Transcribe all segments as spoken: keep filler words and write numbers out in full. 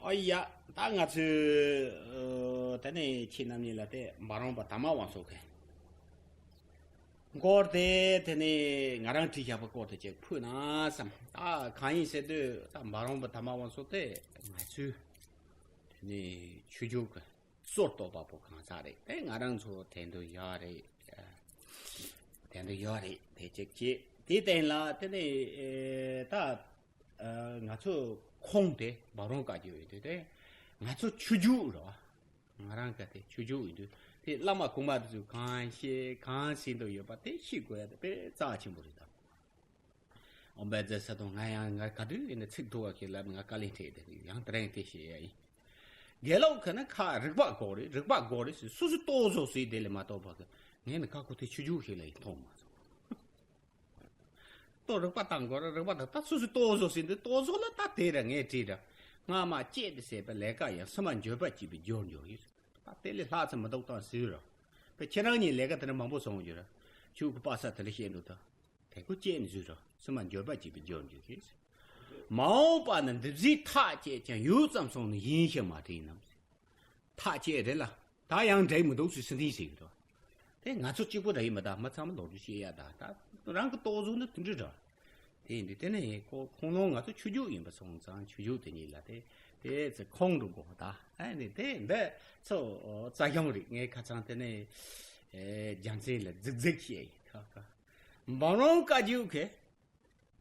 ཨོ་ཡ། ད་ང་ཚོས་ཨ་དེ་ནས་ཁྱེད་རྣམ་གཉིས་ལ་དེ་འབའ་རོམ་པ་དར་མ་དབང་ཕྱུག་གི་སྐོར་དེ། དེ་ནས་ང་རང་བྲིས་བཞག་པའི་སྐོར་དེ་ཅིག་ཕུལ་ན་བསམ། ད་གང་ཡིན་ཟེར་དུས། ད་འབའ་རོམ་པ་དར་མ་དབང་ཕྱུག་དེ་ང་ཚོའི་དེ་ནས་ཆོས་བརྒྱུད་ཀྱི་སྲོལ་གཏོད་པ་པོ་གང་ཟག་རེད། དེ་ང་རང་ཚོ་དད་འདུན་ཡོད་རེད། དད་འདུན་ཡོད་རེད། དེ་གཅིག་བྱས། དེའི་སྟེང་ལ་དེ་ནས་ཨེ་ད་ཨ་ང་ཚོ་ཁོངས་དེ་འབའ་རོམ་བཀའ་བརྒྱུད་ཡིན་དུས། དེ་ང་ཚོ་ཆོས་བརྒྱུད་རེད་བ། ང་རང་ག་དེ་ཆོས་བརྒྱུད་ཡིན་དུས། དེ་བླ་མ་གོང་མ་དེ་ཚོས་གང་བཤད་གང་ཟེར་འདུག་ཡོད་པ་དེ་ཤེས་དགོས་ཡ་དེ་དཔེ་རྩ་ཆེན་པོ་རེད་ད། ཨོ་བན་ཛེ་ས་དང་། ང་ཡང་ང་ག་དུས་ཡིན་ན་ཚིག་འདུ་བ་ཁྱེད་ལབ་ནས་ང་དཀའ་ལས་འཕྲད་དེ། ཡང་དེ་རིང་དེ་བཤད་ཡ་ཡིན། དགེ་ལུགས་ཁ་ན་ཁ་རིག་པ་དགོས་རེད། རིག་པ་དགོས་རེད་ཟེར། སོ་སོས་ལྟོ་བཟོ་ཟེར་དེ་ལས་མ་གཏོགས་པ་གི། ངས་ནི་ཁ་ཁོ་དེ་ཆོས་བརྒྱུད་ཞིག་ལ་ཡིན་མཐོང་མ་སོང་། ལྟོ་རིག་པ་བཏང་དགོས་རེད། རིག་པ་དང་། ད་སོ་སོས་ལྟོ་བཟོ་ཟེར་འདི་ལྟོ་བཟོ་ལ་ད་དེ་ར་ངས་བྲིས་ར། སྔ་མ་སྐྱེས་ཏེ་ཟད་པའི་ལས་ཀ་ཡང་། སྲིད་མ་འགྱུར་བ་བྱས་པའི་རྒྱུར་འགྱུར་ཡིན། ད་དེ་ལས་ལྷག་ཙམ་མི་འདུག་དང་ཟེར་ར། པ་ཁྱེད་རང་གཉིས་ལས་ཀ་དེ་འདྲ་མང་པོ་སོང་རྒྱུ་ར། ཆོས་ཀྱི་པ་ས་དེ་ལ་བཤད་འདུག་ད། དེ་ཁོ་སྐྱེས་ནས་བཟོས་ར། སྲིད་མ་འགྱུར་བ་བྱས་པའི་རྒྱུར་འགྱུར་གྱིས། མ་འོངས་པ་ན་འདི་ཟིག་ཐག་བཅད་ཀྱང་། ཡུད་ཙམ་སོང་ནས་ཡིན་ཞེས་མ་དྲིས་ནམ། ཐག་བཅད་རེད་ལ། ད་ཡང་འགྲིག་མི་འདུག་ཟེར་སེམས་གཏིང་ཟེར་གི་འདུག་དེ་ང་ཚོ་གཅིག་པུ་ར་ཡིན་མི་ད། མི་ཚང་མ་ལོ་རྒྱུས་བཤད་ཡ་ད། ད་རང་གི་ལྟོ་བཟོ་འདི་དེ་འདྲ་ར། དེ་ཡིན་དུས་དེ་ནས་ཁོ་ཁོང་ལོང་ང་ཚོ་ཆོས་བརྒྱུད་ཡིན་པ་སོང་ཙང་། ཆོས་བརྒྱུད་དེ་གཉིས་ལ་དེ་དེ་ཚེ་ཁོང་འགྲོ་དགོས་ད། ཨ་ནི་དེ་འདི་ཚོ་རྩ་གཞུང་རེད། ངས་ཁ་སང་དེ་ནས་ཨེ་རྒྱལ་མཚན་ལ་རྫིག་རྫིག་བཤད་ཡིན་ཁ་ཁ། འབའ་རོམ་བཀའ་བརྒྱུད་ཀྱི་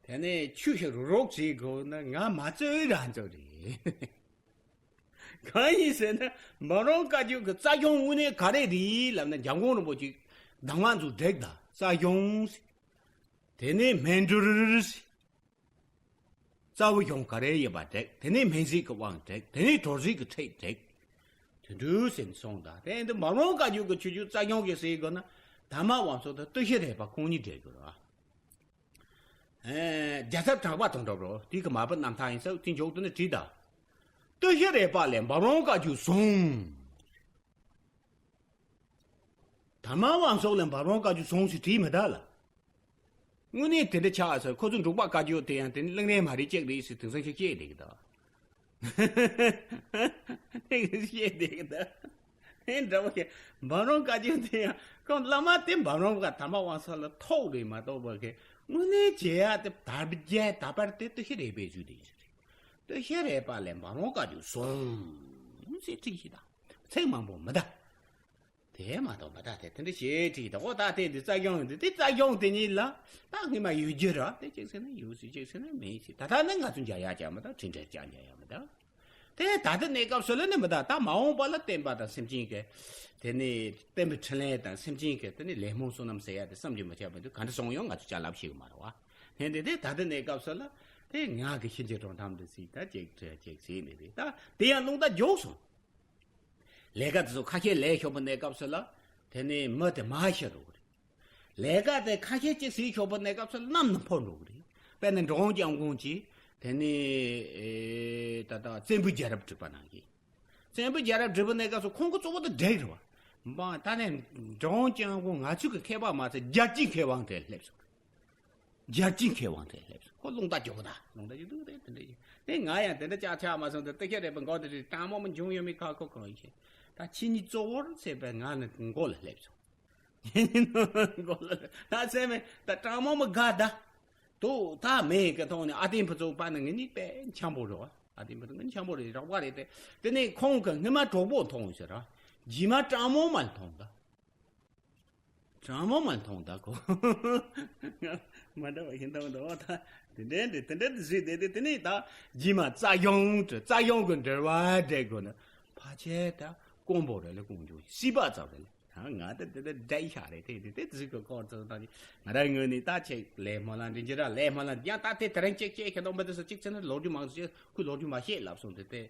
དེ་ནས་ཆོས་ཤིག་རོགས་བྱེད་དགོས་ན་ང་མ་རྩོད་རང་རྩོད་རེད། གང་ཡིན་ཟེར་ན། འབའ་རོམ་བཀའ་བརྒྱུད་ཀྱི་རྩ་གཞུང་དངོས་གནས་ག་རེ་རེད་ལབ་ན། འཇམ་མགོན་རིན་པོ་ཆེ་གདམས་ངག་ཚོ་བསྒྲིགས་དང་། རྩ་གཞུང་། དེ་ནས་སྨིན་གྲོལ། རྩ་བའི་གཞུང་ག་རེ་ཡིན་པ་བསྒྲིགས། དེ་ནས་སྨིན་བྱེད་ཀྱི་དབང་བསྒྲིགས། དེ་ནས་གྲོལ་བྱེད་ཀྱི་ཁྲིད་བསྒྲིགས། དེ་འདྲ་ཟེར་ནས་སོང་ད། དེ་འདི་འབའ་རོམ་བཀའ་བརྒྱུད་ཀྱི་ཆོས་བརྒྱུད་རྩ་གཞུང་གི་ཟེར་དགོས་ན། དར་མ་དབང་ཕྱུག་དང་ཏུ་ཤྲི་རས་པ་ཁོང་གཉིས་བསྒྲིགས་དགོས་རེད་བ། ཨེ། རྒྱལ་ཚབ་གྲགས་པ་དང་འདྲ་བོ། དེ་གི་མ་བུ་རྣམ་ཐར་ཡིན་ས། དེ་མཇུག་ཏུ་ནི་བྲིས་ད། ཏུ་ཤྲི་རས་པ་ལས་འབའ་རོམ་བཀའ་བརྒྱུད་བཟུང་། དར་མ་དབང་ཕྱུག་ལས་འབའ་རོམ་བཀའ་བརྒྱུད་བཟུང་ཟེར་བྲིས་མི་ད་ལ། དངོས་གནས་དེ་འདྲ་ཆགས་ས། ཁོ་ཚོ་འབྲུག་པ་བཀའ་བརྒྱུད་དེ་ཡང་དེ་ནི་གླེང་རིན་མ་རེད་ཅིག་རེད་ཟེར་དེང་སང་ཤིག་བཤད་བསྡད་ཀྱི་ད། དེ་གི་བཤད་བསྡད་ཀྱི་ད། ཨེ། འདྲ་བོ་ཞིག་འབའ་རོམ་བཀའ་བརྒྱུད་དེ་ཡང་ཁོང་བླ་མ་དེ་འབའ་རོམ་བཀའ། དར་མ་དབང་ཕྱུག་ལ་ཐོག་རེད་མ་གཏོགས་པ་གི། དངོས་གནས་བྱེད་ཡ་དེ་དར་རྒྱས་དར་པར་དེ་ཏུ་ཤྲི་རས་པས་བཟོས་བསྡད་ཀྱི་རེད། ཏུ་ཤྲི་རས་པ་ལས་འབའ་རོམ་བཀའ་བརྒྱུད་བཟུང་ཟེར་བྲིས་ཤིག་ད། ཚིག་མང་པོ་མི་ད། དེ་མ་གཏོགས་མི་ད། དེ་དེ་འདྲ་བྱེད་བྲིས་ད། འོ་ད་དེ་འདི་རྩ་གཞུང་འདི། དེ་རྩ་གཞུང་དེ་གཉིས་ལ་ད་སྔོན་མ་ཡོད་རྒྱུ་ར། དེ་གཅིག་ཟེར་ན་ཡོད་ཟེར། གཅིག་ཟེར་ན་མེད་ཟེར། ད་ལྟ་ནི་ང་ཚོ་མཇལ་ཡ་ཅང་མི་ད། འཕྲིན་ཕྲན་ཅང་མཇལ་ཡ་མི་ད། དེ་ད་ལྟ་གནས་སྐབས་སུ་ལ་ནི་མི་ད། ད་མ་འོངས་པ་ལ་བསྟན་པ་དང་སེམས་ཅན་གྱི། དེ་ནི་བསྟན་པའི་འཕྲིན་ལས་དང་སེམས་ཅན་གྱི་དེ་ནི་ལས་སྨོན་བསོད་ནམས་ཟེར་ཡ་དེ་བསམ་གྱིས་མི་ཁྱབ་པ་འདུག་ག་འདྲ་སོང་ཡོང་ང་ཚོ་ཅང་ལབ་ཤེས་གི་མ་རེད་བ། ཧེ། འདི་དེ་ད་ལྟ་གནས་སྐབས་སུ་ལ་དེ་ང་གི་གཤིན་རྗེ་གྲོང་ཁྱེར་འདི་ཟིག་ད་ཅིག་ཅིག་ཟིག་ནི་རེད། ད་དེ་ཡང་རླུང་རྟ་མགྱོགས་སོང་། ལས་ཀ་དེ་ཚོ་ཁ་ཤས་ལས་ཤོར་བའི་གནས་སྐབས་སུ་ལ། དེ་ནས་མི་དེ་མར་ཤི་འགྲོ་གི་རེད། ལས་ཀ་དེ་ཁ་ཤས་ཅིག་ཟིག་ཤོར་བའི་གནས་སྐབས་སུ་གནམ་ནས་འཕུར་འགྲོ་གི་རེད། དཔེར་ན་འབྲི་གུང་སྐྱབས་མགོན་གྱིས་དེ་ནས་ཨེ་ད་ལྟ་བཙན་པོའི་རྒྱལ་རབས་བསྒྲིགས་པ་ནང་བཞིན། བཙན་པོའི་རྒྱལ་རབས་བསྒྲིགས་པའི་གནས་སྐབས་སུ་ཁོང་གི་གཙོ་བོ་དེ་བསྒྲིགས་རེད་བ། མ་ད་ནས་འབྲི་གུང་སྐྱབས་མགོན་ང་ཚོའི་གི་མཁས་པ་མ་ཚད་རྒྱལ་སྤྱིའི་མཁས་དབང་དེ་སླེབས་སོང་། རྒྱལ་སྤྱིའི་མཁས་དབང་དེ་སླེབས་སོང་། ཁོ་རླུང་རྟ་མགྱོགས་ད། རླུང་རྟ་མགྱོགས་འདུག་རེད། དེ་འདྲ་ཡིན། དེ་ང་ཡང་དེ་འདྲ་ཅག་ཆགས་མ་སོང་། དེ་ཏུ་ཤྲི་རས་པ་མགོ་དེ་དྲང་མོ་མོ་འབྱུང་ཡོད་མེད་ཁ་ཁོ་གང་ཤེས། ད་ཁྱེད་གཉིས་གཙོ་བོར་བྱས་པའི་ང་ནི་མགོ་ལ་སླེབས་སོང་། མགོ་ལ་སླེབས། ད་སེམས་མེད་ད། དྲང་མོ་མོ་དགའ་ད། དུ་ད་མེད་གི་ཐོག་ནས་ཨ་ཏིང་ཕུ་ཚོ་པ་ནི་ངེད་གཉིས་དཔེ་འཆམ་པོ་རེད་བ། ཨ་ཏིང་ཕུ་ཚོ་ངེད་འཆམ་པོ་རེད། རོགས་པ་རེད་དེ། དེ་ནས་ཁོང་གི་སྔོན་མ་གྲོགས་པོ་མཐོང་ཟེར་ར། རྗེས་མ་དྲང་མོ་མ་མཐོང་ད། དྲང་མོ་མ་མཐོང་ད་ཁོ། མ་འདྲ་བ་ཞིག་འདུག་འདུག་ད་དེ་འདྲ་འདྲ་དེ་འདྲ་འདྲ་ཟིག་དེ་དེ་དེ་ནས་ད་རྗེས་མ་རྩ་གཞུང་དེ། རྩ་གཞུང་གི་འགྲེལ་པ་འགྲེལ་དགོས་ན་ཕལ་ཆེར་ད་དཀོན་པོ་རེད་ལ། དཀོན་མཆོག་སྲིད་པ་ཙམ་རེད་ལ། ད་ང་དེ་དེ་དེ་འདྲ་ཡི་ཤ་རེད། དེ་དེ་དེ་ཟིག་གི་སྐོར་ཚོ་ད་ནི་ང་རང་ངོས་ནས་ད་ཅིག་ལས་སྨོན་ལམ་འདྲི་རྒྱུ་ར། ལས་སྨོན་ལམ་ཡང་ད་དེ་དེ་རིང་ཅིག་ཅིག་ཁྱེད་རང་མི་དེ་སུ་ཅིག་ཚེ་ན་ལོ་རྒྱུས་མང་ཟིག་ཁོས་ལོ་རྒྱུས་མ་བཤད་ལབ་སོང་། དེ་དེ་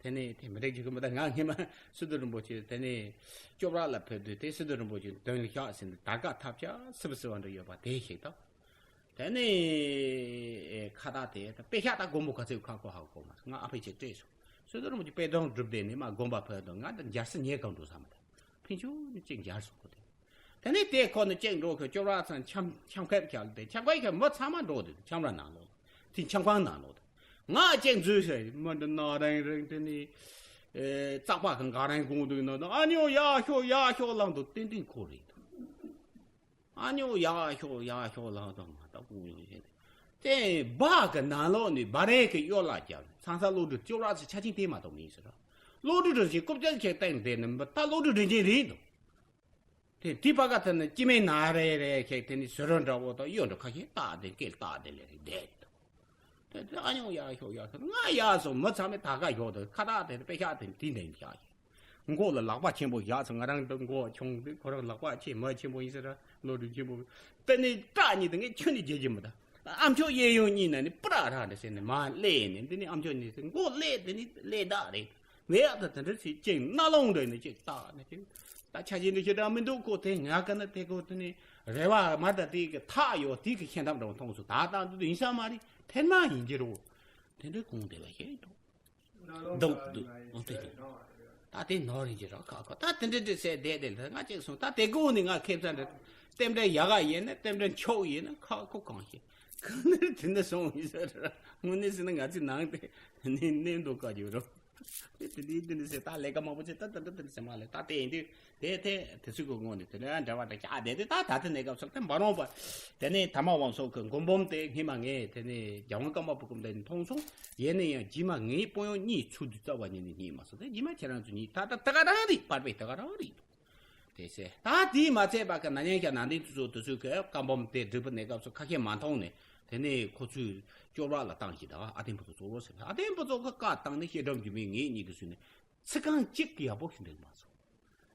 དེ་ནས་དེ་མི་འགྲིག་རྒྱུ་གི་མི་ད། ང་སྔོན་མ་སི་ཏུ་རིན་པོ་ཆེ་དེ་ནས་སྐྱོབ་ར་ལ་ཕེབས་དུས། དེ་སི་ཏུ་རིན་པོ་ཆེ་མདུན་ལ་བཞག་ཟིན་ཏེ་དར་དཀར་ཐབས་ཆག་སི་བ་སི་བ་འདྲ་ཡོད་པ་དེ་ཞིག་དང་། དེ་ནས་ཨེ་ཁ་བཏགས་དེ་ད་དཔེ་ཤག་ད་དགོན་པོ་ག་ཚོད་ཁ་ཁོ་ཧ་གོ་མ་སོང་། ང་ཨ་ཕས་ཅིག་སྤྲད་སོང་། སི་ཏུ་རིན་པོ་ཆེ་དཔེ་དོན་སྒྲུབ་སྡེ་ནས་མར་དགོན་པ་ཕེབས་དང་། ང་ད་འབྱར་སི་ཉལ་གང་འགྲོ་ས་མ་ད། ཕན་ཆུ་ནི་གཅིག་འབྱར་སོང་ཁོ་དེ། དེ་ནས་དེ་ཁོ་ནི་གཅིག་འགྲོ་གི། སྐྱོབ་ར་ཚང་འཆམ་འཆམ་ཁབ་ཁྱབ་དེ། འཆམ་ཁབ་ཁྱབ་མི་ཚང་མ་འགྲོ་དེ། འཆམ་ར་ནང་ལོགས་དེ། འཆམ་ཁང་ནང་ལོགས་དེ། ང་ཅིག་འཛུལ་ཟེར་མི་འདི་ན་རིང་རིང་དེ་ནི་ཙག་པ་གི་འགའ་རིང་གོང་དུ་ན་ཨ་ཉོ་ཡག་ཤོག་ཡག་ཤོག་ལང་དུ་ཏན་ཏན་ཁོ་རེད། ཨ་ཉོ་ཡག་ཤོག་ཡག་ཤོག་ལང་དུ་ང་ད་ཀུང་ཡོང་ཞེས་དེ་སྦག་གི་ནང་ལོགས་ནས་སྦ་རས་ཀྱི་གཡོ་ལ་རྒྱབ་ཚང་ས་བློ་གྲོས་ཅོག་ར་ཚོ་ཆ་ཆིན་དེ་མ་གཏོགས་མིན་ཟེར། བློ་གྲོས་གྲོས་ཞིག་རྐུབ་ཀྱག་ཁྱེར་བསྟན་དེ་ནི་མི་ད་བློ་གྲོས་དྲིན་ཅན་རེད་འདུག་དེ་དེ་པ་ག་ཐད་ནས་སྐྱི་མེད་ན་རེ་རེ་ཁྱེད་དེ་ནི་ཟུར་རོ་འདྲ་བོ་དང་གཡོ་འདྲ་ཁ་ཤས་བཏགས་དེ་སྐེ་བཏགས་དེ་ལས་རེ་བསྡད་འདུག་དེ་དེ་ཨ་ཉོ་ཡག་ཤོག་ཡག་ཤོག་ང་ཡག་སོང་མི་ཚང་མས་ད་ག་ཡོག་དང་ཁ་བཏགས་དེ་དཔེ་ཤག་དེ་དེ་འདྲ་ཡིན་ཤག་མགོ་ལ་ལག་པ་ཆེན་པོ་བཞག་ཚེ་ང་རང་འདི་མགོ་ཆུང་འདི་ཁོ་རང་ལག་པ་ཆེ་མ་ཆེན་པོ་ཡིན་ཟེར་ར་བློ་གྲོས་ཆེན་པོ་དེ་ནི་སྐྲ་གཉིས་དེ་ངས་ཁྱོན་ནས་བརྗེད་ཀྱི་མི་ད། ཨ་མཆོག་གཡས་གཡོན་གཉིས་ན་ནི་པུ་ར་ར་འདྲ་ཟེར་ནས་མ་སླེབས་ནས་འདི་ནི་ཨ་མཆོག་གཉིས་ཟེར་མགོ་སླེབས་དེ་ནི་སླེབས་དག་རེད། ངས་ཨ་ད་དེ་འདྲ་ཟེར་ཅིག་རྣ་ལོང་འདྲ་ནི་ཅིག་བཏགས་ནི་ཅིག་ད་ཆ་ཅིག་འདི་ཞེ་དྲག་མི་འདུག་ཁོ་དེ་ང་ག་ན་དེ་ཁོ་དེ་ནི་རེ་བ་མ་ད་དེ་གི་ཐག་ཡོད་དེ་གི་ཤེས་ཐབས་འདྲ་བོ་མཐོང་སོང་ད་ད་འདི་ཡིན་ས་མ་རེད་ཐེར་མ་ཡིན་གྱི་རོ། དེ་འདྲའི་གོང་དེ་ལ་ཤེས་འདུག་འདུག་འདུག་འོ་དེ་འདུག་ད་དེ་ནོར་ཡིན་གྱི་རོ་ཁ་ཁོ་ད་དེ་འདྲ་འདྲ་ཟེར་བསྡད་དེ་ལ་ང་ཅིག་སོང་ད་དེ་གོ་ནི་ང་ཁེབས་ས་འདྲ་རྟེན་འབྲེལ་ཡག་ག་ཡིན་ན་རྟེན་འབྲེལ་མཆོག་ཡིན་ན་ཁ་ཁོ་གང་ཤེས་གང་ནས་དེ་འདྲ་སོང་ཡིན་ཟེར་ར་དངོས་གནས་ཟེར་ན་ང་ཚོའི་ནང་དེ་ནི་གནས་འདུག་ག་རྒྱུ་རོ། དེ་དེ་འདྲའི་དེ་འདྲ་ཟེར་ད་ལས་ཀ་མང་པོ་བྱས་ད་དེ་འདྲ་དེ་འདྲ་ཟེར་མ་ལས་ད་དེ་ཡིན་དུས། དེ་དེ་དེ་ཚོའི་གི་ངོ་ནས་དེ་ལ་འབྲེལ་བ་དང་བཅའ་བསྡད་དེ་ད་ད་ལྟ་གནས་སྐབས་སུ་དེ་འབའ་རོང་པ་དེ་ནས་དར་མ་དབང་སོགས་ཀྱི་མགོན་པོམ་དེ་སྔས་མ་ངས་དེ་ནས་རྒྱལ་དབང་ཀརྨ་པ་སྐུ་འདི་ནས་མཐོང་སོང་། ཡིན་ན་ཡང་རྗེས་མ་ངའི་དཔོན་གཡོག་གཉིས་ཚུར་དུ་རྩ་བ་ཉིད་ནས་རྙེད་མ་སོང་དེ་རྗེས་མ་ཁྱེད་རང་ཚོ་གཉིས་ད་ལྟ་ད་ག་རང་རེད་པར་པས་ད་ག་རང་རེད་འདུག་དེ་ཚེ་ད་དེས་མ་ཚད་པ་གི་ན་ཉན་ཤ་ནང་བསྟན་དུ་སོགས་དུ་སོགས་ཀྱི་ཀརྨ་པ་དེ་སྒྲུབ་པའི་གནས་སྐབས་སུ་ཁ་ཤས་མ་མཐོང་ནས་དེ་ནས་ཁོ་ཚོས་སྐྱོར་བ་ལ་བཏང་ཞིག་ད་ཨ་དེམ་པོ་ཚོ་གཙོ་བོ་ཟེར་ཨ་དེམ་པོ་ཚོ་གི་བཀའ་བཏང་ནས་ཤེས་སྒྲུབ་འགྱུར་མེད་ངེད་གཉིས་ཀྱི་ཚུལ་ནས། ཚིག་རྐང་གཅིག་གི་ཡག་པོ་ཞིག་འདུག་མ་སོང་།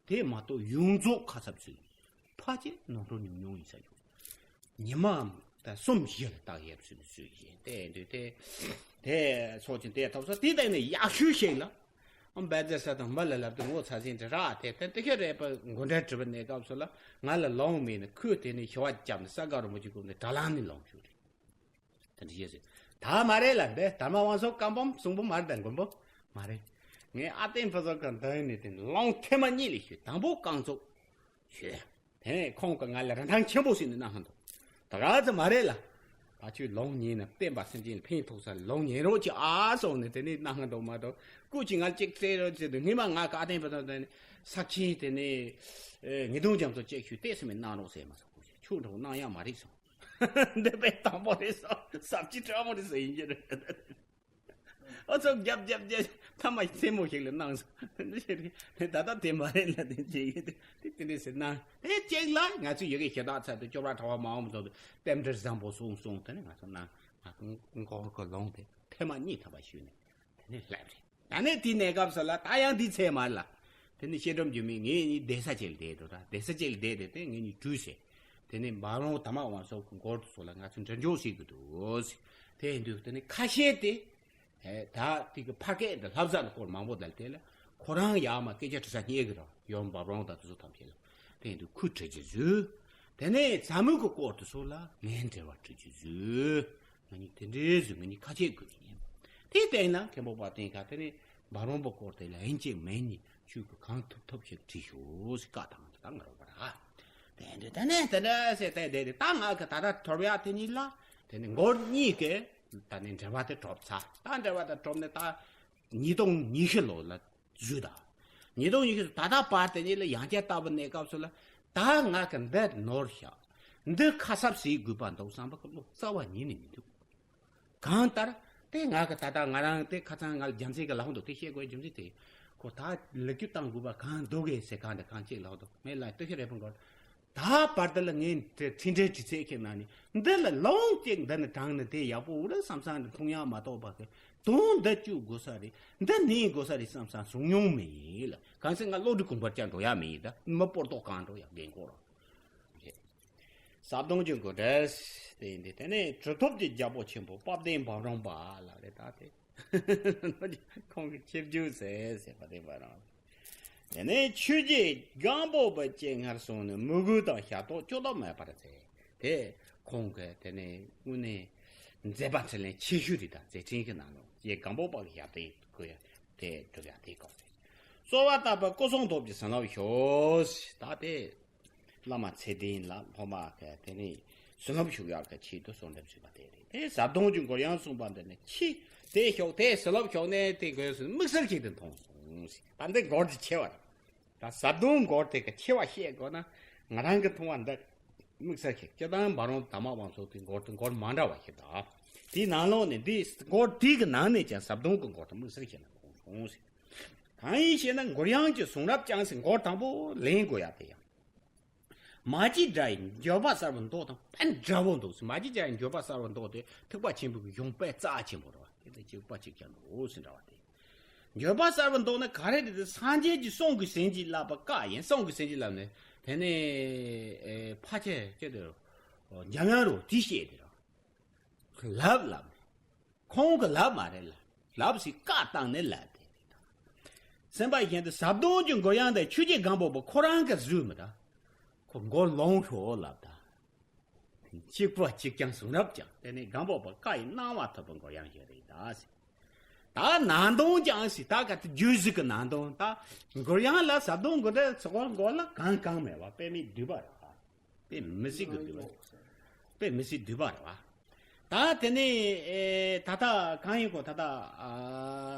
དེ་མ་གཏོགས་ཡོངས་རྫོགས་ཁ་གསབ་ཚུལ། ཕལ་ཆེར་ནོར་འཁྲུལ་ཉུང་ཉུང་ཡིན་ས་ཡོད། ཉི་མ་ད་གསུམ་བཞི་ལ་བརྟག་ཡག་ཚུལ་ཚུལ་ཡིན་དེ་འདུག་དེ། དེ་སོགས་ཀྱི་དེ་ཐོབ་ས་དེ་ལྟ་ནས་ཡག་ཤོས་ཤིག་ལ། ཨམ་བེ་ཛེ་ས་དང་མི་ལ་ལབ་དུས་ངོ་ཚ་ཟིན་དེ་རག་དེ་དེ་དེ་ཤོད་རེད་པ་མགོ་འདྲ་གྲུབ་པའི་གནས་སྐབས་སུ་ལ་ང་ལ་ལོང་མེད་ནས་ཁོས་དེ་ནས་ཞི་བ་བརྒྱབ་ནས་ས་དགའ་རིན་པོ་ཆེ་སྐུ་ནས་དྲ་ལམ་ནས་ལོང་ཤོད་རེད། དེ་འདྲ་བཤད་ཟེར། ད་མ་རེད་ལ་འདི་དར་མ་དབང་སོགས་བཀའ་འབུམ་གསུང་འབུམ་མ་རེད་ད་མགོན་པོ་མ་རེད། ངས་ཨ་བསྟན་ཕུན་ཚོགས་ཀྱི་མདུན་ནས་དེ་ལོང་ཐེངས་མ་གཉིས་ལས་ཞུས་དང་པོ་རྐང་བཙུགས་ཞུས། དེ་ནས་ཁོང་གིས་ང་ལ་རིན་ཐང་ཆེན་པོ་ཞིག་ནས་གནང་ཧ་འདུག་ད་ག་ཚོད་མ་རེད་ལ། ད་ཁྱོད་ལོང་ཉན་ན་བསྟན་པ་སེམས་ཅན་ལ་ཕན་ཐོགས་ས་ལོང་ཉན་རོགས་ཀྱི་ཨ་སོང་ནས་དེ་ནས་གནང་ཧ་འདུག་མ་གཏོགས་སྐུ་ཅིག་ང་ལ་ཅིག་སྤྲད་རོགས་ཟེར་དུས་སྔས་མ་ང་ག་ཨ་བསྟན་ཕུན་ཚོགས་དེ་ནས་ས་ཁྱིན་དེ་ནས་ངེས་དོན་རྒྱ་མཚོ་ཅིག་ཞུས་ཏེ་སེམས་མེད་གནང་རོགས་ཟེར་མ་སོང་ཁྱོད་འགྲོ་གནང་ཡག་མ་རེད་སོང་། འདི་པའི་དང་པོ་རེད་སོ། ཟབ་ཅི་དྲག་པོ་རེད་སོ་ཡིན་གྱི་རེད། ཨོ་ཚོ་རྒྱབ་རྒྱབ་རྒྱབ་ཐ་མ་རྩེད་མོ་ཞིག་ལ་གནང་སོ། འདི་ཞིག་རེད་ད་ལྟ་དེ་མ་རེད་ལ་དེ་ཅིག་ཡིན་དེ་དེ་འདྲས་ཟེར་ན་དེ་གཅིག་ལ་ང་ཚོས་ཡི་གེ་ཞེ་དྲག་ཚར་དུ་སྐྱོར་བ་གྲྭ་བ་མ་འོངས་ཚོ་རྟེན་འབྲེལ་བཟང་པོ་གསུངས་གསུངས་དེ་ནི་ང་ཚོ་ན་ང་ཚོ་མགོ་སྐོར་ལོང་དེ་ཐེངས་མ་གཉིས་ཐམ་པ་ཞུས་ནས་དེ་ནི་སླེབས་རེད། ད་ནས་དེའི་གནས་སྐབས་སུ་ལ་ད་ཡང་འདི་ཚེ་མར་ལ། དེ་ནས་བཤད་སྒྲུབ་འགྱུར་མེད་ངེད་གཉིས་བསྡད་ས་ཅིག་ལ་བསྡད་འདུག་ད་བསྡད་ས་ཅིག་ལ་བསྡད་དེ་དེ་ངེད་གཉིས་གྲོས་བྱས། དེ་ནས་འབའ་རོང་དར་མ་དབང་སོགས་ཀྱི་མགོ་སྐོར་དུ་སོགས་ལ་ང་ཚོ་འདྲ་འཇོག་བྱེད་དགོས་འདུག་དེ་འདུག་དེ་ནས་ཁ་ཤས་དེ། ད་དེ་གི་ཕ་སྐད་འདི་ལྷ་བཟའ་ལ་སྐོར་མང་པོ་བསྡད་དེ་ལ་ཁོ་རང་ཡར་མར་སྐད་ཆ་དྲི་ས་རྙེད་གི་ར་ཡོང་འབའ་རོང་དང་དེ་ཚོ་ཐམས་ཅད་ལ་དེ་འདུག་ཁོས་དྲི་རྒྱུ་བཟོས། དེ་ནས་ཛ་མུ་གི་སྐོར་དུ་སོགས་ལ་ངས་འབྲེལ་བ་དྲི་རྒྱུ་བཟོས། ང་གཉིས་དེ་འདྲའི་བཟོས་ང་གཉིས་ཁ་ཆད་དགོས་ཀྱི་ཡིན། དེ་བལྟས་ན་མཁན་པོ་པ་བསྟན་ཁ་དེ་ནས་འབའ་རོང་པོ་སྐོར་དེ་ལ་ཡིན་གཅིག་མིན་གཉིས་ཁྱོད་ཀྱིས་གང་ཐུབ་ཐུབ་ཞིག་བྲིས་ཤོག་ཟེར་བཀའ་བཏང་དུས་ད་ང་རོ་པ་ར། དེ་འདྲ་དེ་ནས་དེ་འདྲ་ཟེར་དེ་དེ་དེ་ད་ང་གི་ད་ལྟ་གྲོབ་ཡག་དེ་གཉིས་ལ་དེ་ནས་མགོ་གཉིས་ཀྱི་ད་ནས་འབྲེལ་བ་དེ་གྲོབ་ཚར་ད་འབྲེལ་བ་དེ་གྲོབ་ནས་ད་ཉིས་སྟོང་ཉི་ཤུ་ལོ་ལ་བཟོས་ད། ཉིས་སྟོང་ཉི་ཤུ་ད་ལྟ་བར་དེ་ཉིད་ལ་ཡང་བསྐྱར་ལྟ་བུ་གནས་སྐབས་སུ་ལ་ད་ང་གི་འདི་ནོར་ཤག་འདི་ཁ་གསབ་བྱེད་དགོས་པ་འདུག་བསམ་པ་གི་བློ་རྩ་བ་ཉིད་ནས་མི་འདུག་གང་ལྟར་དེ་ང་གི་ད་ལྟ་ང་རང་དེ་ཁ་སང་ང་ལ་རྒྱལ་མཚན་གི་ལབ་འདུག་དེ་བཤད་དགོས་རྒྱུ་མཚན་དེ་ཁོ་ད་ལེགས་བཅོས་བཏང་དགོས་པ་གང་འདུག་གས་ཟེར་གང་དེ་གང་གཅིག་ལབ་འདུག་ངས་ལ་ལྟོས་ཤ་རེ་ཕུང་གོ་ད་བར་དུ་ལ་ངས་དེ་ཕྲིན་ཕྲན་དྲི་ཚད་ཁྱེར་ན་ནི་འདི་ལ་ལོང་གཅིག་འདི་ནི་དྲངས་ནི་དེ་ཡག་པོ་འུ་ར་བསམ་བསམ་འདི་མཐོང་ཡག་མ་གཏོགས་པ་གི་དོན་འདི་བཅུག་དགོས་ས་རེད་འདི་ནི་དགོས་ས་རེད་བསམ་བསམ་བཟུང་མྱོང་མེད་ལ་གང་ཟེར་ང་བློ་གྲོས་གོང་འཕེལ་ཅན་འགྲོ་ཡག་མེད་ཡིན་ད་མི་སྤོར་ཏོག་གང་འགྲོ་ཡག་རྒན་གོག་རང་རེད། ཟབ་དོན་གྱི་མགོ་འདྲེས་དེ་ཡིན་ཏེ་དེ་ནས་གྲུབ་ཐོབ་ཀྱི་རྒྱལ་པོ་ཆེན་པོ་དཔལ་ལྡན་འབའ་རོང་པ་ལ་རེད་ད་དེ། ཁོང་གི་ཆིབས་རྒྱུགས་ཟེར་ཟེར་བ་དེ་བ་རང་། དེ་ནས་ཆོས་རྗེ་སྒམ་པོ་པའི་སྤྱན་སྔར་སོང་ནས་མོས་གུས་དང་ཞབས་ཏོག་སྐྱོ་ལོ་མེད་པར་མཛད་དེ་ཁོང་གིས་དེ་ནས་དངོས་གནས་མཛད་པ་འཕྲིན་ལས་ཆེ་ཤོས་རེད་དང་མཛད་འཕྲིན་གྱི་ནང་ལ་རྗེ་སྒམ་པོ་པ་གི་ཞབས་སྟེགས་བཀོད་ཡ་དེ་སྒྲུབ་ཡ་དེ་སྐོར་རེད། གསོལ་བ་བཏབ་པ་སྐུ་གསུང་ཐུགས་ཀྱི་བྱིན་རླབས་ཤོག་ད་དེ། བླ་མ་ཚེ་བརྟན་ལ་སློབ་མ་ག་དེ་ནས་བྱིན་རླབས་ཞུགས་ཡག་གི་ཆེད་དུ་གསོལ་འདེབས་ཞུས་པ་དེ་རེད། དེ་ཟབ་དོན་གྱི་མགུར་དབྱངས་གསུངས་པ་འདི་ནི་ཁྱི་ དེ་ཤོག་དེ་ཟི་ལོབ་ཤོག་ནས་དེ་དགོས་སུ་དམིགས་བསལ་ཞིག་ཏུ་མཐོང་སོང་ཟེར། ད་འདི་མགོར་གྱི་ཆེ་བ་རེད། ད་ཟབ་དོན་མགོར་དེ་གི་ཆེ་བ་བཤད་དགོས་ན། ང་རང་གི་མཐོང་བ་འདི་དམིགས་བསལ་ཞིག་སྤྱིར་བཏང་འབའ་རོམ་དར་མ་དབང་ཕྱུག་དེ་མགོར་དེ་མགོར་མ་འདྲ་བ་ཞིག་དང་། དེའི་ནང་ལོགས་ནས་འདི་མགོར་དེ་གི་ནང་ནས་ཀྱང་ཟབ་དོན་གྱི་མགོར་དེ་དམིགས་བསལ་བཤད་ན་མཐོང་སོང་ཟེར། གང་ཡིན་ཞེ་ན། མགུར་དབྱངས་ཀྱི་གསུང་རབ་ཀྱང་ཟེར། མགོར་དང་པོ་ལེན་དགོས་ཡ་དེ་ཡང་། མ་སྐྱེས་དགྲ་ཡི་འགྱོད་པ་གསལ་བའི་མདོ་དང་དཔེ་འདྲ་བོ་འདུག་ཟེར། མ་སྐྱེས་དགྲ་ཡི་འགྱོད་པ་གསལ་བའི་མདོ་དེ་ཐེག་པ་ཆེན་པོའི་གཞུང་དཔེ་རྩ་ཆེན་པོ་རེད་བ། དེ་དང་གཅིག་པ་གཅིག་རྐྱང་འདུག་ཟེར་འདྲ་བ་དེ། འགྱོད་པ་གསལ་བའི་མདོ་ནི་ག་རེ་རེད་དེ། སངས་རྒྱས་ཀྱི་གསུང་གི་ཟིན་གྱིས་བརླབས་པ་བཀའ་ཡིན། གསུང་གི་ཟིན་གྱིས་བརླབས་ནས་དེ་ནས་ཨེ་ཕ་ཆེ་ཆེ་དེ་འཇམ་དབྱངས་རོ་དེ་བཤད་དེ་ར་ལབ་ལབ་ནས། ཁོང་གི་ལབ་མ་རེད་ལ། ལབ་ཟིག་བཀའ་བཏང་ནས་ལབ་དེ་རེད། སེམས་པ་གཞན་དུ་ཟབ་དོན་གྱི་མགུར་དབྱངས་དེ་ཆོས་རྗེ་སྒམ་པོ་པ་ཁོ་རང་གི་བཟོས་མི་ད། ཁོ་མགོ་ལོང་ཤོག་ལབ་ད། གཅིག་པ་གཅིག་རྐྱང་གསུང་རབ་ཀྱང་དེ་ནས་སྒམ་པོ་པ་བཀའ་ཡི་གནང་བ་ཐོབ་པའི་མགུར་དབྱངས་ཤིག་རེད་ད་ཟེར། ད་ནང་དོན་ཀྱང་ཟེར། ད་ག་དེ་རྒྱུད་གཞི་གི་ནང་དོན། ད་མགུར་དབྱངས་ལ་ཟབ་དོན་མགུར་དེ་ཚོགས་མགོ་ལ་གང་གང་མེད་པ་དཔེ་མེད་བསྡུས་པ་རེད་པ། དཔེ་མི་སྲིད་ཀྱི་བསྡུས་པ། དཔེ་མི་སྲིད་བསྡུས་པ་རེད་བ། ད་དེ་ནས་ཨེ་ད་ལྟ་གང་ཡིན་གོ། ད་ལྟ་ཨ་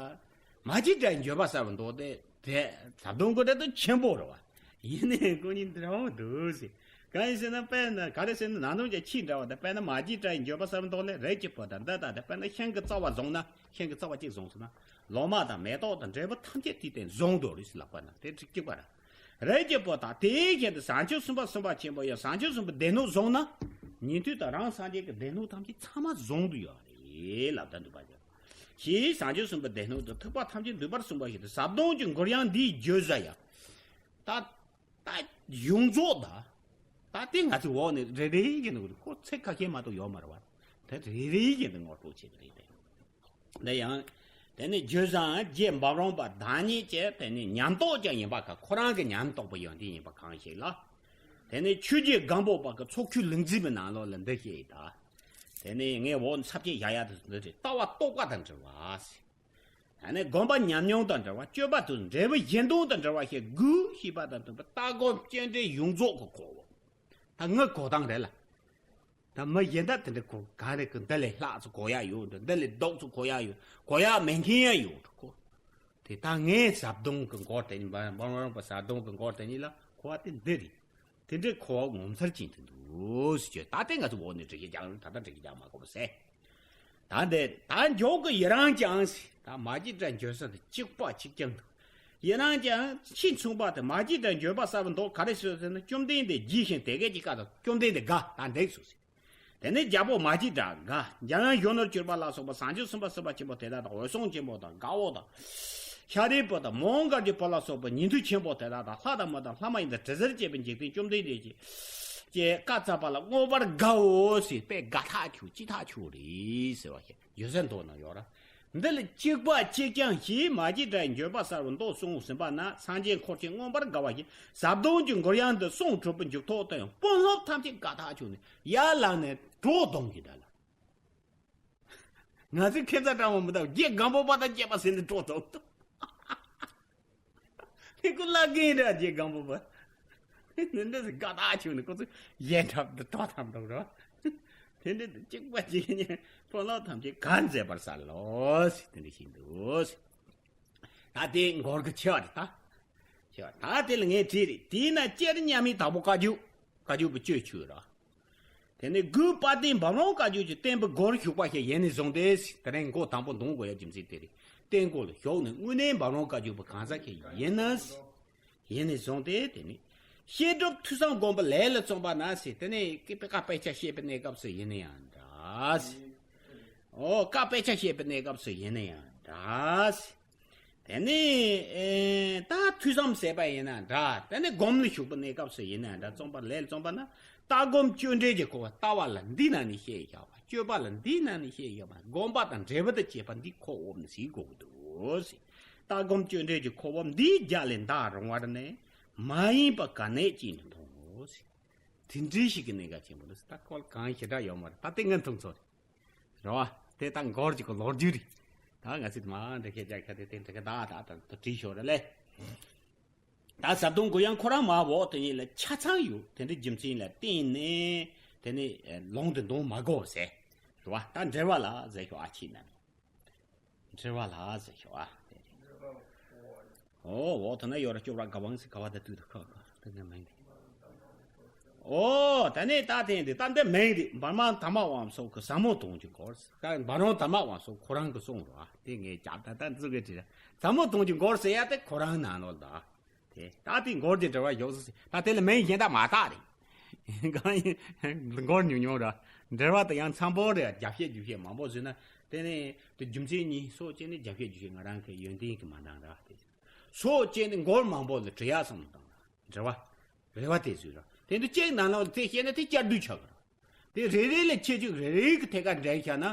མ་སྐྱེས་དགྲ་ཡི་འགྱོད་པ་གསལ་བའི་མདོ་དེ་དེ་ཟབ་དོན་གྱི་དེ་དོན་ཆེན་པོ་རེད་བ། ཡིན་ནའི་ཁོ་གཉིས་འདྲ་བོ་འདུག་ཟེར། གང་ཡིན་ཟེར་ན། དཔེར་ན་ག་རེ་ཟེར་ན། ནང་དོན་གྱི་ཆེས་འདྲ་བ་དེ། དཔེར་ན་མ་སྐྱེས་དགྲ་ཡི་འགྱོད་པ་གསལ་བའི་མདོ་ལས། རིགས་ཀྱི་བུ་དང་འདི་ལྟ་སྟེ། དཔེར་ན་ཤིང་གི་རྩ་བ་བཟུང་ན། ཤིང་གི་རྩ་བ་གཅིག་བཟུང་སོང་ན། ལོ་མ་དང་མེ་ཏོག་དང་འབྲས་བུ་ཐམས་ཅད་དེའི་སྟེང་བཟུང་དུ་རེད་ཟེར་ལབ་པ་ན་དེ་གཅིག་པ་རེད། རིགས་ཀྱི་བུ་དག་དེའི་ཞིང་དུ་བྱང་ཆུབ་སེམས་དཔའ་སེམས་དཔའ་ཆེན་པོ་ཡང་བྱང་ཆུབ་སེམས་དཔའི་སྡེ་སྣོད་བཟུང་ན། ཉན་ཐོས་དང་རང་སངས་རྒྱས་ཀྱི་སྡེ་སྣོད་ཐམས་ཅད་ཚང་མ་བཟུང་དུ་ཡོད་རེད་ལབ་ད་འདུག་པ་ཅིག་ཞེས་བྱང་ཆུབ་སེམས་དཔའི་སྡེ་སྣོད་དུ་ཐེག་པ་ཐམས་ཅད་འདུས་པར་གསུངས་པ་ཞིག་ཏུ། ཟབ་དོན་གྱི་མགུར་དབྱངས་འདིའི་བརྗོད་བྱ་ཡང་ད་ད་ཡོངས་རྫོགས་ད་ད་དེ་ང་ཚོའི་འོག་ནས་རེ་རེ་བཞིན་དུ་ཁོ་ཚིག་ཁ་ཤས་མ་གཏོགས་ཡོད་མ་རེད་བ། དེ་རེ་རེ་བཞིན་དུ་ངོ་སྤྲོད་བྱེད་ཀྱི་རེད་དེ། འདི་ཡང་། དེ་ནི་རྒྱུ་བཟང་རྗེ་འབའ་རོམ་པ་བདག་ཉིད་ཀྱི་དེ་ནི་ཉམས་རྟོགས་ཀྱང་ཡིན་པ་ག་ཁོ་རང་གི་ཉམས་རྟོགས་པ་ཡོན་ཏན་ཡིན་པ་གང་ཞིག་ལ། དེ་ནི་ཆོས་རྗེ་སྒམ་པོ་པ་གི་ཚོགས་ཆོས་ལུགས་འཛིན་པའི་ནང་ལོགས་ལ་འདི་བཤད་ཡི་ད། དེ་ནི་ངས་འོག་ཚབ་ཀྱི་བཞག་ཡ་དེ་འདི་རེད། ལྟ་བ་རྟོགས་པ་དང་འབྲེལ་བ། དེ་ནི་སྒོམ་པ་ཉམས་མྱོང་དང་འབྲེལ་བ། སྤྱོད་པ་དང་འབྲས་བུ་གཞན་དོན་དང་འབྲེལ་བ་ཞེས་དགུ་ཤེས་པ་དང་མཐུན་པའི་ལྟ་སྒོམ་སྤྱོད་འབྲས་ཡོངས་རྫོགས་ཀྱི་གོ་བ། ད་ངའི་གོ་སྟངས་རེད་ལ། ད་མི་གཞན་དག་དེ་འདྲ་གོ་ག་རེ་གི་འདི་ལས་ལྷག་ཙམ་གོ་ཡ་ཡོད་འདུག་འདི་ལས་ལྡོག་ཙམ་གོ་ཡ་ཡོད། གོ་ཡ་མེད་མཁན་ཡང་ཡོད་འགྲོ་གོ། དེ་ད་ངའི་ཟབ་དོན་གི་མགོ་དེ་ཉིད་འབའ་འབའ་རོམ་པ་ཟབ་དོན་གི་མགོ་དེ་ཉིད་ལ་གོ་བ་དེ་འདི་རེད། དེ་འདྲའི་གོ་བ་ངོ་མཚར་ཅན་དུ་འདུག་ཟེར་གྱི། ད་ལྟའི་ང་ཚོ་འོག་ནས་འགྲེལ་བཤད་རྒྱག་རུང་ད་ལྟ་འགྲེལ་བཤད་རྒྱག་མ་དགོས་པ་ཟེར། ད་འདི་ད་མགྱོགས་ཀྱི་ཡི་རང་ཀྱང་ཟེར། ད་མ་སྐྱེས་དགྲ་འགྱོད་ས་དེ་གཅིག་པ་གཅིག་རྐྱང་འདུག་ཡི་རང་ཀྱང་ཕྱིས་མཚུངས་པ་དེ། མ་སྐྱེས་དགྲ་འགྱོད་པ་གསལ་བའི་མདོ་ག་རེ་ཟེར་ཟེར་ན། བཅོམ་ལྡན་འདས་རྒྱས་ཤིང་དེ་སྐད་ཅེས་བཀའ་སྩལ། བཅོམ་ལྡན་འདས་དགའ་ད་འདེགས་སོ་ཟེར། དེ་ནས་རྒྱལ་པོ་མ་སྐྱེས་དགྲ་དགའ། འཇམ་དབྱངས་གཞོན་ནུར་གྱུར་པ་ལ་སོགས་པ་བྱང་ཆུབ་སེམས་དཔའ་སེམས་དཔའ་ཆེན་པོ་དེ་དག་དང་། འོད་སྲུང་ཆེན་པོ་དང་། དགའ་བོ་དང་། ཤཱ་རིའི་བུ་དང་། མོའུ་འགལ་གྱི་བུ་ལ་སོགས་པ་ཉན་ཐོས་ཆེན་པོ་དེ་དག་དང་། ལྷ་དང་མི་དང་ལྷ་མ་ཡིན་དང་། དྲི་ཟར་བཅས་པའི་འཇིག་རྟེན་བཅོམ་ལྡན་འདས་ཀྱིས་ཀྱི་བཀའ་སྩལ་པ་ལ་མངོན་པར་དགའ་བོ་ཟེར། དཔེ་དགའ་ཐག་ཆོད་ཅི་ཐག་ཆོད་རེད་ཟེར་བ་ཞིག་རྒྱུ་མཚན་མདོ་ན་ཡོད་ར། འདི་ལ་གཅིག་པ་གཅིག་རྐྱང་ཞེས་མ་སྐྱེས་དགྲ་ཡི་འགྱོད་པ་གསལ་བའི་མདོ་གསུངས་ཟིན་པ་ན། སངས་རྒྱས་འཁོར་བཅས་མངོན་པར་དགའ་བ་ཞིག་ཟབ་དོན་གྱི་མགུར་དབྱངས་འདི་གསུང་གྲུབ་པའི་མཇུག་ཐོག་ཏུ་ཡང་དཔོན་སློབ་ཐམས་ཅད་དགའ་ཐག་ཆོད་ནས་ཡར་ལངས་ནས་གྲོགས་གཏོང་གི་འདྲ་ལ། ང་ཚོའི་ཁེ་བཟའ་སྤྲང་བོ་མི་དག་རྗེ་སྒམ་པོ་པ་དང་བཅས་པ་ཟེར་ནས་གྲོགས་གཏོང་དུ། དེ་ཀུ་ལ་རྒན་ར་རྗེ་སྒམ་པོ་པ། འདི་འདྲ་ཟེར་དགའ་ཐག་ཆོད་ནས་ཁོ་ཚོ་ཡལ་འཁྲབ་འདི་གྲོགས་ཐམ་འདུག་རོ། དེ་འདྲ་གཅིག་པ་གཅིག་ཉིད་དཔོན་སློབ་ཐམས་ཅད་དགའ་མཛད་པར་གསལ་ལོ་ཟེར་དེ་འདྲ་ཞིག་འདུག་ཟེར། ད་དེ་མགུར་གྱི་ཆེ་བ་རེད་ད། ཆེ་བ་ད་དེ་ལ་ངས་བྲིས་རེད། དེས་ན་སྤྱིར་མཉམ་མེད་དྭགས་པོ་བཀའ་བརྒྱུད། བཀའ་བརྒྱུད་པའི་སྤྱོད་ཆོས་ར། དེ་ནས་དགུ་དཔལ་ལྡན་འབའ་རོམ་བཀའ་བརྒྱུད་ཀྱི་བསྟན་པའི་སྒོར་ཞུགས་པ་ཞིག་ཡིན་ནས་བཟུང་སྟེ། དེ་རིང་མགོ་དང་པོ་འདོན་དགོས་ཡ་རྒྱུ་མཚན་དེ་རེད། བསྟན་སྒོ་ལ་ཞུགས་ནས་དངོས་གནས་འབའ་རོམ་བཀའ་བརྒྱུད་པའི་གང་ཟག་ཞིག་ཡིན་ནས། ཡིན་ནས་བཟུང་སྟེ་དེ་ནས་བཤད་སྒྲུབ་ཐོས་བསམ་སྒོམ་པ་ལས་ལ་བརྩོན་པ་ན་ཟེར། དེ་ནས་ཀི་བཀའ་དཔེ་ཆ་བཤད་པའི་གནས་སྐབས་སུ་ཡིན་ན་ཡང་འདྲ་ཟེར། ཨོ་བཀའ་དཔེ་ཆ་བཤད་པའི་གནས་སྐབས་སུ་ཡིན་ན་ཡང་འདྲ་ཟེར། དེ་ནས་ཨེ་ད་ཐོས་བསམ་ཟེར་བ་ཡིན་ན་འདྲ། དེ་ནས་སྒོམ་ལ་ཞུགས་པའི་གནས་སྐབས་སུ་ཡིན་ན་འདྲ། བརྩོན་པ་ལས་ལ་བརྩོན་པ་ན་ལྟ་སྒོམ་སྤྱོད་འབྲས་ཀྱི་གོ་བ། ལྟ་བ་ལ་འདི་ན་ནི་བཤད་བཞག་པ། སྤྱོད་པ་ལ་འདི་ན་ནི་བཤད་བཞག་པ། སྒོམ་པ་དང་འབྲས་བུ་དང་བཅས་པ་འདི་ཁོ་འོབ་ནི་ཟིག་དགོས་ཀྱི་འདུག་ཟེར། ལྟ་སྒོམ་སྤྱོད་འབྲས་ཀྱི་གོ་བ་འདིའི་རྒྱ་ལས་འདའ་རུང་བར་ནས་མ་ཡིན་པ་ག་ནས་ཅིག་ནི་མཐོང་ངོ་ཟེར། དེ་འདྲའི་ཞིག་གི་གནད་འགག་ཆེན་པོ་འདུག་ཟེར། ད་ཁོ་ལ་གང་ཞེ་དྲག་ཡོད་མ་རེད། ད་དེ་ངས་མཐོང་ཚོར་རེད་བ། དེ་ད་མགུར་གྱི་གོ་ལོ་རྒྱུས་རེད། ད་ང་ཚོས་མ་འདྲ་ཁྱེད་ཅག་ཁ་དེ་དེ་འདྲ་ག་ད་ད་ད་བྲིས་ཤོག་ར་ལེ། ད་ཟབ་དོན་མགུར་དབྱངས་ཁོ་རང་མ་འོག་དེ་ཉིད་ལ་ཆ་ཚང་ཡོད། དེ་འདྲའི་རྒྱུ་མཚན་ལ་བརྟེན་ནས་དེ་ནི་ལུང་དུ་འདོན་མ་དགོས་ཟེར། རེད་བ། ད་འགྲེལ་བ་ལ་ཟེར་ཤོག་ཨ་ཕྱི་ན། འབྲེལ་བ་ལ་ཟེར་ཤོག་ཨ། དེ་རེད། ཨོ་འོ་ད་ནི་ཡོ་ར་སྐྱོ་ར་ག་བང་སི་ག་བ་ད་དུ་ད་ཁ་ཁ་ད་ནི་མིང་དེ། ཨོ་ད་ནི་ད་དེ་འདི་ད་འདི་མིང་དེ་འབར་མ་དར་མ་དབང་སོགས་ཀྱི་ཟབ་མོ་དོན་གྱི་སྐོར། འབར་མ་དར་མ་དབང་སོགས་ཁོ་རང་གི་གསུང་རོ་ཨ། དེ་ངས་རྒྱབ་ད་ད་འཛུགས་གི་དྲི་ཟབ་མོ་དོན་གྱི་སྐོར་ཟེར་ཡ་དེ་ཁོ་རང་ནང་ལོགས་ད། དེ་ད་དེ་འགོར་གྱི་འབྲེལ་བ་ཡོད་ཟེར། ད་དེ་ལ་མིང་གཞན་དག་མ་བཏགས་རེད། གང་ཡིན་འགོར་ཉུང་ཉུང་ར། འབྲེལ་བ་དེ་ཡང་ཚང་པོ་རེད། རྒྱབ་བཤད་རྒྱུ་བཤད་མང་པོ་བཟོས་ན་དེ་ནས་དེ་རྒྱུ་མཚན་གཉིས་སོགས་བཅས་ནས་རྒྱབ་བཤད་རྒྱུ་བཤད་ང་རང་གི་ཡོན་ཏན་གྱི་མ་འདང་ར་དེ། སོགས་བཅས་ནས་འགོར་མང་པོ་ལ་བྲི་ཡ་བསམ་བློ་བཏང་ར། འབྲེལ་བ་རེ་བ་དེ་བཟོས་ར། དེ་འདུ་གཅིག་ནང་ལ་དེ་བཤད་ན་དེ་བསྐྱར་ཟློས་ཆགས་གི་ར། དེ་རེ་རེ་ལ་ཁྱད་ཆོས་རེ་རེ་གི་ཐད་ཀར་འགྲན་བྱས་ན་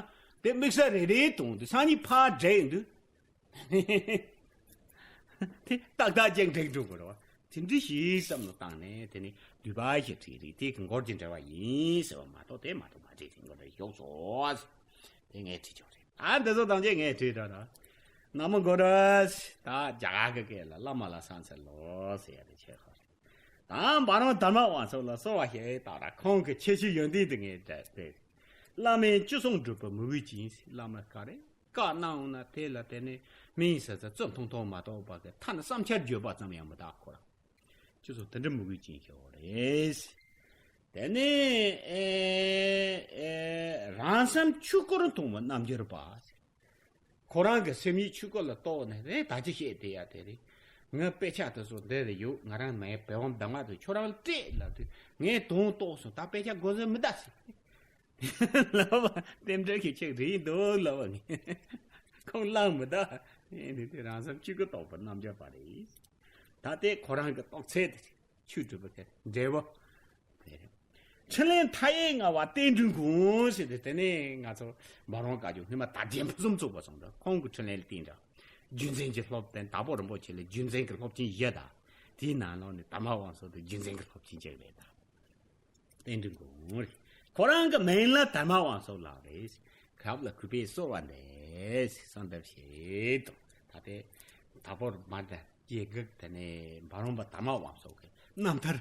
དེ་དམིགས་བསལ་རེ་རེ་དང་དེ་སང་ཉིན་ཕར་འགྲན་ཡོང་དུས། དེ་ཏག་ཏག་ཅིག་འགྲིག་འགྲོ་དགོས་རེད་བ། དེ་འདྲ་ཞིག་བསམ་བློ་བཏང་ནས་དེ་ནི་བསྡུས་པ་ཞིག་བྲིས་རིགས་དེ་གི་འགོར་གྱི་འབྲེལ་བ་ཡིན་ཟེར་བ་མ་གཏོགས་དེ་མ་གཏོགས་མ་བྲིས་དེ་འགོར་འབྲེལ་ཞོག་སོ། དེ་ངས་བྲིས་ཆོག་རེད། ཨ་འདི་ཚོ་ཐམས་ཅད་ངས་བྲིས་དྲ་ར། ན་མོ་གོ་ར། ད་རྒྱ་གར་གི་སྐད་ལ་བླ་མ་ལ་ཕྱག་འཚལ་ལོ་ཟེར་ཡ་དེ་ཆེ་ཁ་རེད། དང་འབར་མ་དར་མ་དབང་སོགས་ལ་གསོལ་བ་བཞེས་དག་ར། ཁོང་གི་ཁྱད་ཆོས་ཡོན་ཏན་དེ་ངས་བྲིས་ཏེ། བླ་མའི་ཅི་གསུང་སྒྲུབ་པ་མོས་གུས་ཅན། བླ་མ་ག་རེ་བཀའ་གནང་འོང་ན་དེ་ལ་དེ་ནས་མིང་ཟེར་ཚ་རྩོམ་ཐུང་ཐུང་མ་གཏོགས་པ་གི་ཐ་ན་བསམ་འཆར་བརྗོད་པ་ཙམ་ཡང་མི་གདའ་ཁོ་རང་། ཅི་གསུང་དེ་འདྲ་མོས་གུས་ཅན་ཞིག་རེད། དེ་ནས་ཨེ་ཨེ་རང་སེམས་ཆོས་སྐུར་མཐོང་བའི་རྣལ་འབྱོར་པ། ཁོ་རང་གི་སེམས་ཉིད་ཆོས་སྐུ་ལ་རྟོགས་ནས་རེད། ད་ཅི་བཤད་དེ་ཡ་དེ་རེད། ངའི་དཔེ་ཆ་དེ་ཚོ་འདི་རེད་ཡོད། ང་རང་མའི་བེ་བོ་འདང་བ་དེ་ཁྱོད་རང་ལ་སྤྲད་ལབ་དུས་ངས་དོན་རྟོགས་སོང་། ད་དཔེ་ཆ་དགོས་ཟེར་མི་གདའ་ཟེར། ལབ་པ་རྟེན་འབྲེལ་གྱི་ཆེད་རེད་འདུག་ལབ་པ་ངས་ཁོང་བླངས་མི་གདའ། ཨེ་འདི་དེ་རང་སེམས་གཅིག་གི་རྟོགས་པ་རྣལ་འབྱོར་པ་རེད། ད་དེ་ཁོ་རང་གི་རྟོགས་ཚད་དེ་རེད། ཆོས་སྒྲུབ་པ་གི་འབྲས་བུ་དེ་རེད། ཕྲིན་ལས་མཐའ་ཡས་མངའ་བ་བསྟན་འགྲོའི་མགོན་ཟེར་ཏེ་དེ་ནས་ང་ཚོ་འབའ་རོང་བཀའ་བརྒྱུད་སྔོན་མ་དར་རྒྱས་ཕུན་སུམ་ཚོགས་པ་སོང་འདྲ། ཁོང་གི་ཕྲིན་ལས་ལ་བརྟེན་འདྲ། རྒྱུད་འཛིན་གྱི་སློབ་དཔོན་དྭགས་པོ་རིན་པོ་ཆེ་ལ་རྒྱུད་འཛིན་གྱི་སློབ་ཆེན་བཞི་དང་དེའི་ནང་ལོགས་ནས་དར་མ་དབང་སོགས་དེ་རྒྱུད་འཛིན་གྱི་སློབ་ཆེན་གཅིག་རེད་ད། བསྟན་འགྲོའི་མགོན་རེད། ཁོ་རང་གི་མིང་ལ་དར་མ་དབང་སོགས་ལགས་རེད། ཁབ་ལ་གུས་པས་གསོལ་བ་འདེབས་གསོལ་འདེབས་བྱེད་དོ། ད་ལྟའི་དྭགས་པོ་མ་དང་རྒྱལ་འགག་དེ་ནས་འབའ་རོང་པ་དར་མ་དབང་སོགས་ཀྱི་རྣམ་ཐར།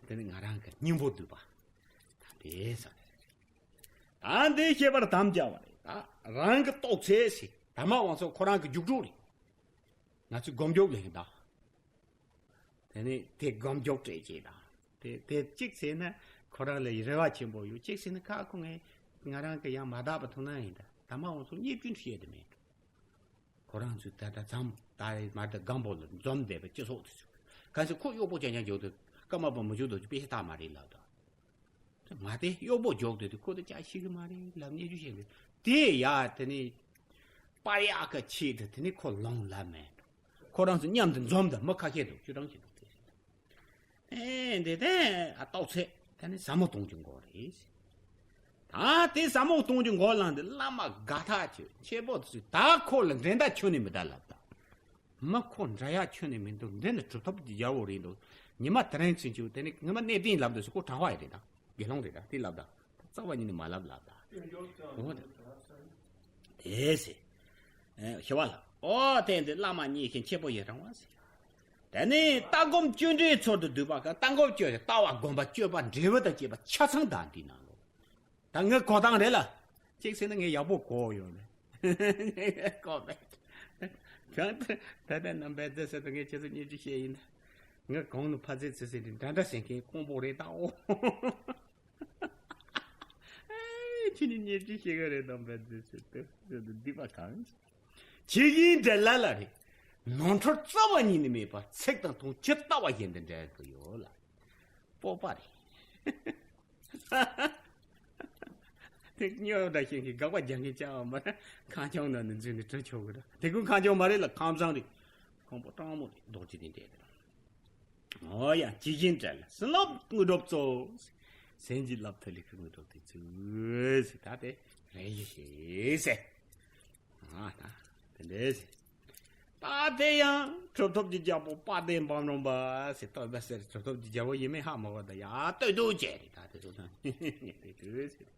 དེ་ནི་ང་རང་གི་སྙིང་པོ་བསྡུས་པ་དང་དེ་ས་རེད། ད་འདི་ཤེས་པར་དམ་བཅའ་བ་རེད། ད་རང་གི་རྟོགས་ཚད་ཞིག་དར་མ་དབང་སོགས་ཁོ་རང་གི་རྒྱུགས་སྤྲོད་རེད། ང་ཚོས་སྒོམ་རྒྱུགས་ལེན་ད། དེ་ནི་དེ་སྒོམ་རྒྱུགས་སྤྲད་ཅེས་དང་། དེ་དེ་གཅིག་བྱས་ན་ཁོ་རང་ལ་རེ་བ་ཆེན་པོ་ཡོད། གཅིག་བྱས་ན་ཁ་ཁོ་ངས་ང་རང་གི་ཡང་མ་དག་པ་མཐོང་ན་ཡིན་ད། དར་མ་དབང་སོགས་རྙེད་རྒྱུ་བཤད་དེ་མེད། ཁོ་རང་ཚོས་ད་ལྟ་མཚམས་ད་རེས་མ་ད་སྒམ་པོ་ལ་འཛོམས་བསྡད་པ་སྤྱི་ཚོགས་དེ་ཚོས་གང་ཟེར་ཁོ་གཡོག་པོ་རྐྱང་རྐྱང་འཇོག་དུས་ཀརྨ་པ་མི་འཇུག་རྡོ་རྗེ་དཔེ་ཆ་ལྟ་མ་རེད་ལབ་དང་། མ་དེ་གཡོག་པོ་འཇོག་དུས་དེ་ཁོ་དེ་ཅག་ཤི་གི་མ་རེད་ལབ་བརྙས་བཅོས་བྱས་འདུག་དེ་ཡ་དེ་ནི་པར་ཡག་གི་ཆེད་དུ་དེ་ནི་ཁོ་ལོང་ལབ་མེད་འགྲོ། ཁོ་རང་ཚོ་མཉམ་དུ་འཛོམས་དང་མི་ཁ་ཤས་འདུག་ཅུ་གྲངས་ཤིག་འདུག་དེ་རེད། ཨེ་འདི་དེ་ཨ་རྟོགས་ཚད་དེ་ནི་ཟབ་མོ་སྟོང་གི་མགོ་རེད། ད་དེ་ཟབ་མོ་སྟོང་གི་མགོ་ལངས་ཏེ་བླ་མ་དགའ་ཐག་ཆོད། ཆེ་པོ་ཚོས་ད་ཁོ་ལ་འགྲན་ཟླ་ཁྱོན་ནས་མི་གདའ་ལབ་ད། མི་ཁོ་འདྲ་ཡག་ཁྱོན་ནས་མི་འདུག་འདི་ནི་གྲུབ་ཐོབ་ཀྱི་རྒྱལ་པོ་རེད་འདུག་ཉི་མ་དེ་རིང་ཚུན་ཆད་དེ་ནི་ངོ་མ་གནས་བརྟན་ལབ་འདུག་ཟེར། ཁོ་གྲྭ་པ་ཡི་རེད་ད། དགེ་སློང་རེད་ད། དེ་ལབ་ད། རྩ་བ་ཉིད་ནས་མ་ལབ་ལབ་ད། འོ་ད། དེ་ཟེར། ཨེ་ཞི་བ་ལྷ། ཨོ་དེ་འདི་བླ་མ་མཉེས་ཤིང་མཁྱེན་པོ་ཡི་རང་བ་ཟེར། དེ་ནས་ལྟ་སྒོམ་སྤྱོད་འབྲས་ཚུལ་དུ་བསྡུས་པ་ག་ལྟ་སྒོམ་སྤྱོད་ལྟ་བ་སྒོམ་པ་སྤྱོད་པ་འབྲས་བུ་དང་བཅས་པ་ཆ་ཚང་དང་འདི་ནང་ལོ། ད་ངའི་གོ་སྟངས་རེད་ལ། གཅིག་ཟེར་ན་ངས་ཡག་པོ་གོ་ཡོད་རེད། གོ་མེད། གང་ལྟར་ད་ལྟ་རྣམ་པའི་རྫས་ཟེར་དུས་ངས་ཁྱེད་ཚོ་སྙན་ཞུ་བཤད་ཡིན་ད། ངས་གོང་དུ་ཕ་ཚེ་ཚེ་ཟེར་དེ་འདྲ་འདྲ་ཟེར་མཁན་ཀོང་པོ་རེད་ད་ཨོ། ཁྱེད་ནི་སྙན་ཞུ་བཤད་གི་རེད་རྣམ་པའི་རྫས་ཟེར་དུས་སྡིག་པ་གང་། ཇི་བཞིན་འབྲེལ་ལ་ལ་རེད། ནོར་འཁྲུལ་རྩ་བ་ཉིད་ནས་མེད་པར་ཚིག་དང་དོན་ཇི་ལྟ་བ་བཞིན་དུ་འབྲེལ་དུ་ཡོད་ལ། སྤོབས་པ་རེད། དེ་སྨྱོ་འདྲ་ཞིག་གིས་དགག་པ་རྒྱག་མཁན་བྱ་བ་མ་རེད། ཁང་ཆུང་ནང་ནས་འཛུལ་ནས་བྲོས་ཆོག་གི་རེད། དེ་ཀུན་ཁང་ཆུང་མ་རེད་ལ་ཁང་བཟང་རེད། ཁང་པ་སྤྲང་མོ་རེད། རྡོ་རྗེ་གདན་འདྲ་རེད། ཨོ་ཡ་ཇི་བཞིན་འབྲེལ་ལ་བྱིན་རླབས་དངོས་གྲུབ་སྩོལ། གཞན་གྱིས་བསླབ་ཐུབ་ལེགས་པའི་དངོས་གྲུབ་དེ་སྩོལ་ཟེར། ད་དེ་རེ་ཞིག་བྱེད་ཟེར། ཨ་ད་དེ་འདྲས་ཟེར། ད་དེ་ཡང་གྲུབ་ཐོབ་ཀྱི་རྒྱལ་པོ་དཔལ་ལྡན་འབའ་རོམ་པ་ཟེར་བསྟོད་པ་ཟེར། གྲུབ་ཐོབ་ཀྱི་རྒྱལ་པོ་ཡིན་མིན་ཧ་མ་གོ། ད་ཡ་བསྟོད་བསྟོད་བྱས་རེད། ད་དེ་ཚོ་ད་ངས་དེ་བསྟོད་ཟེར།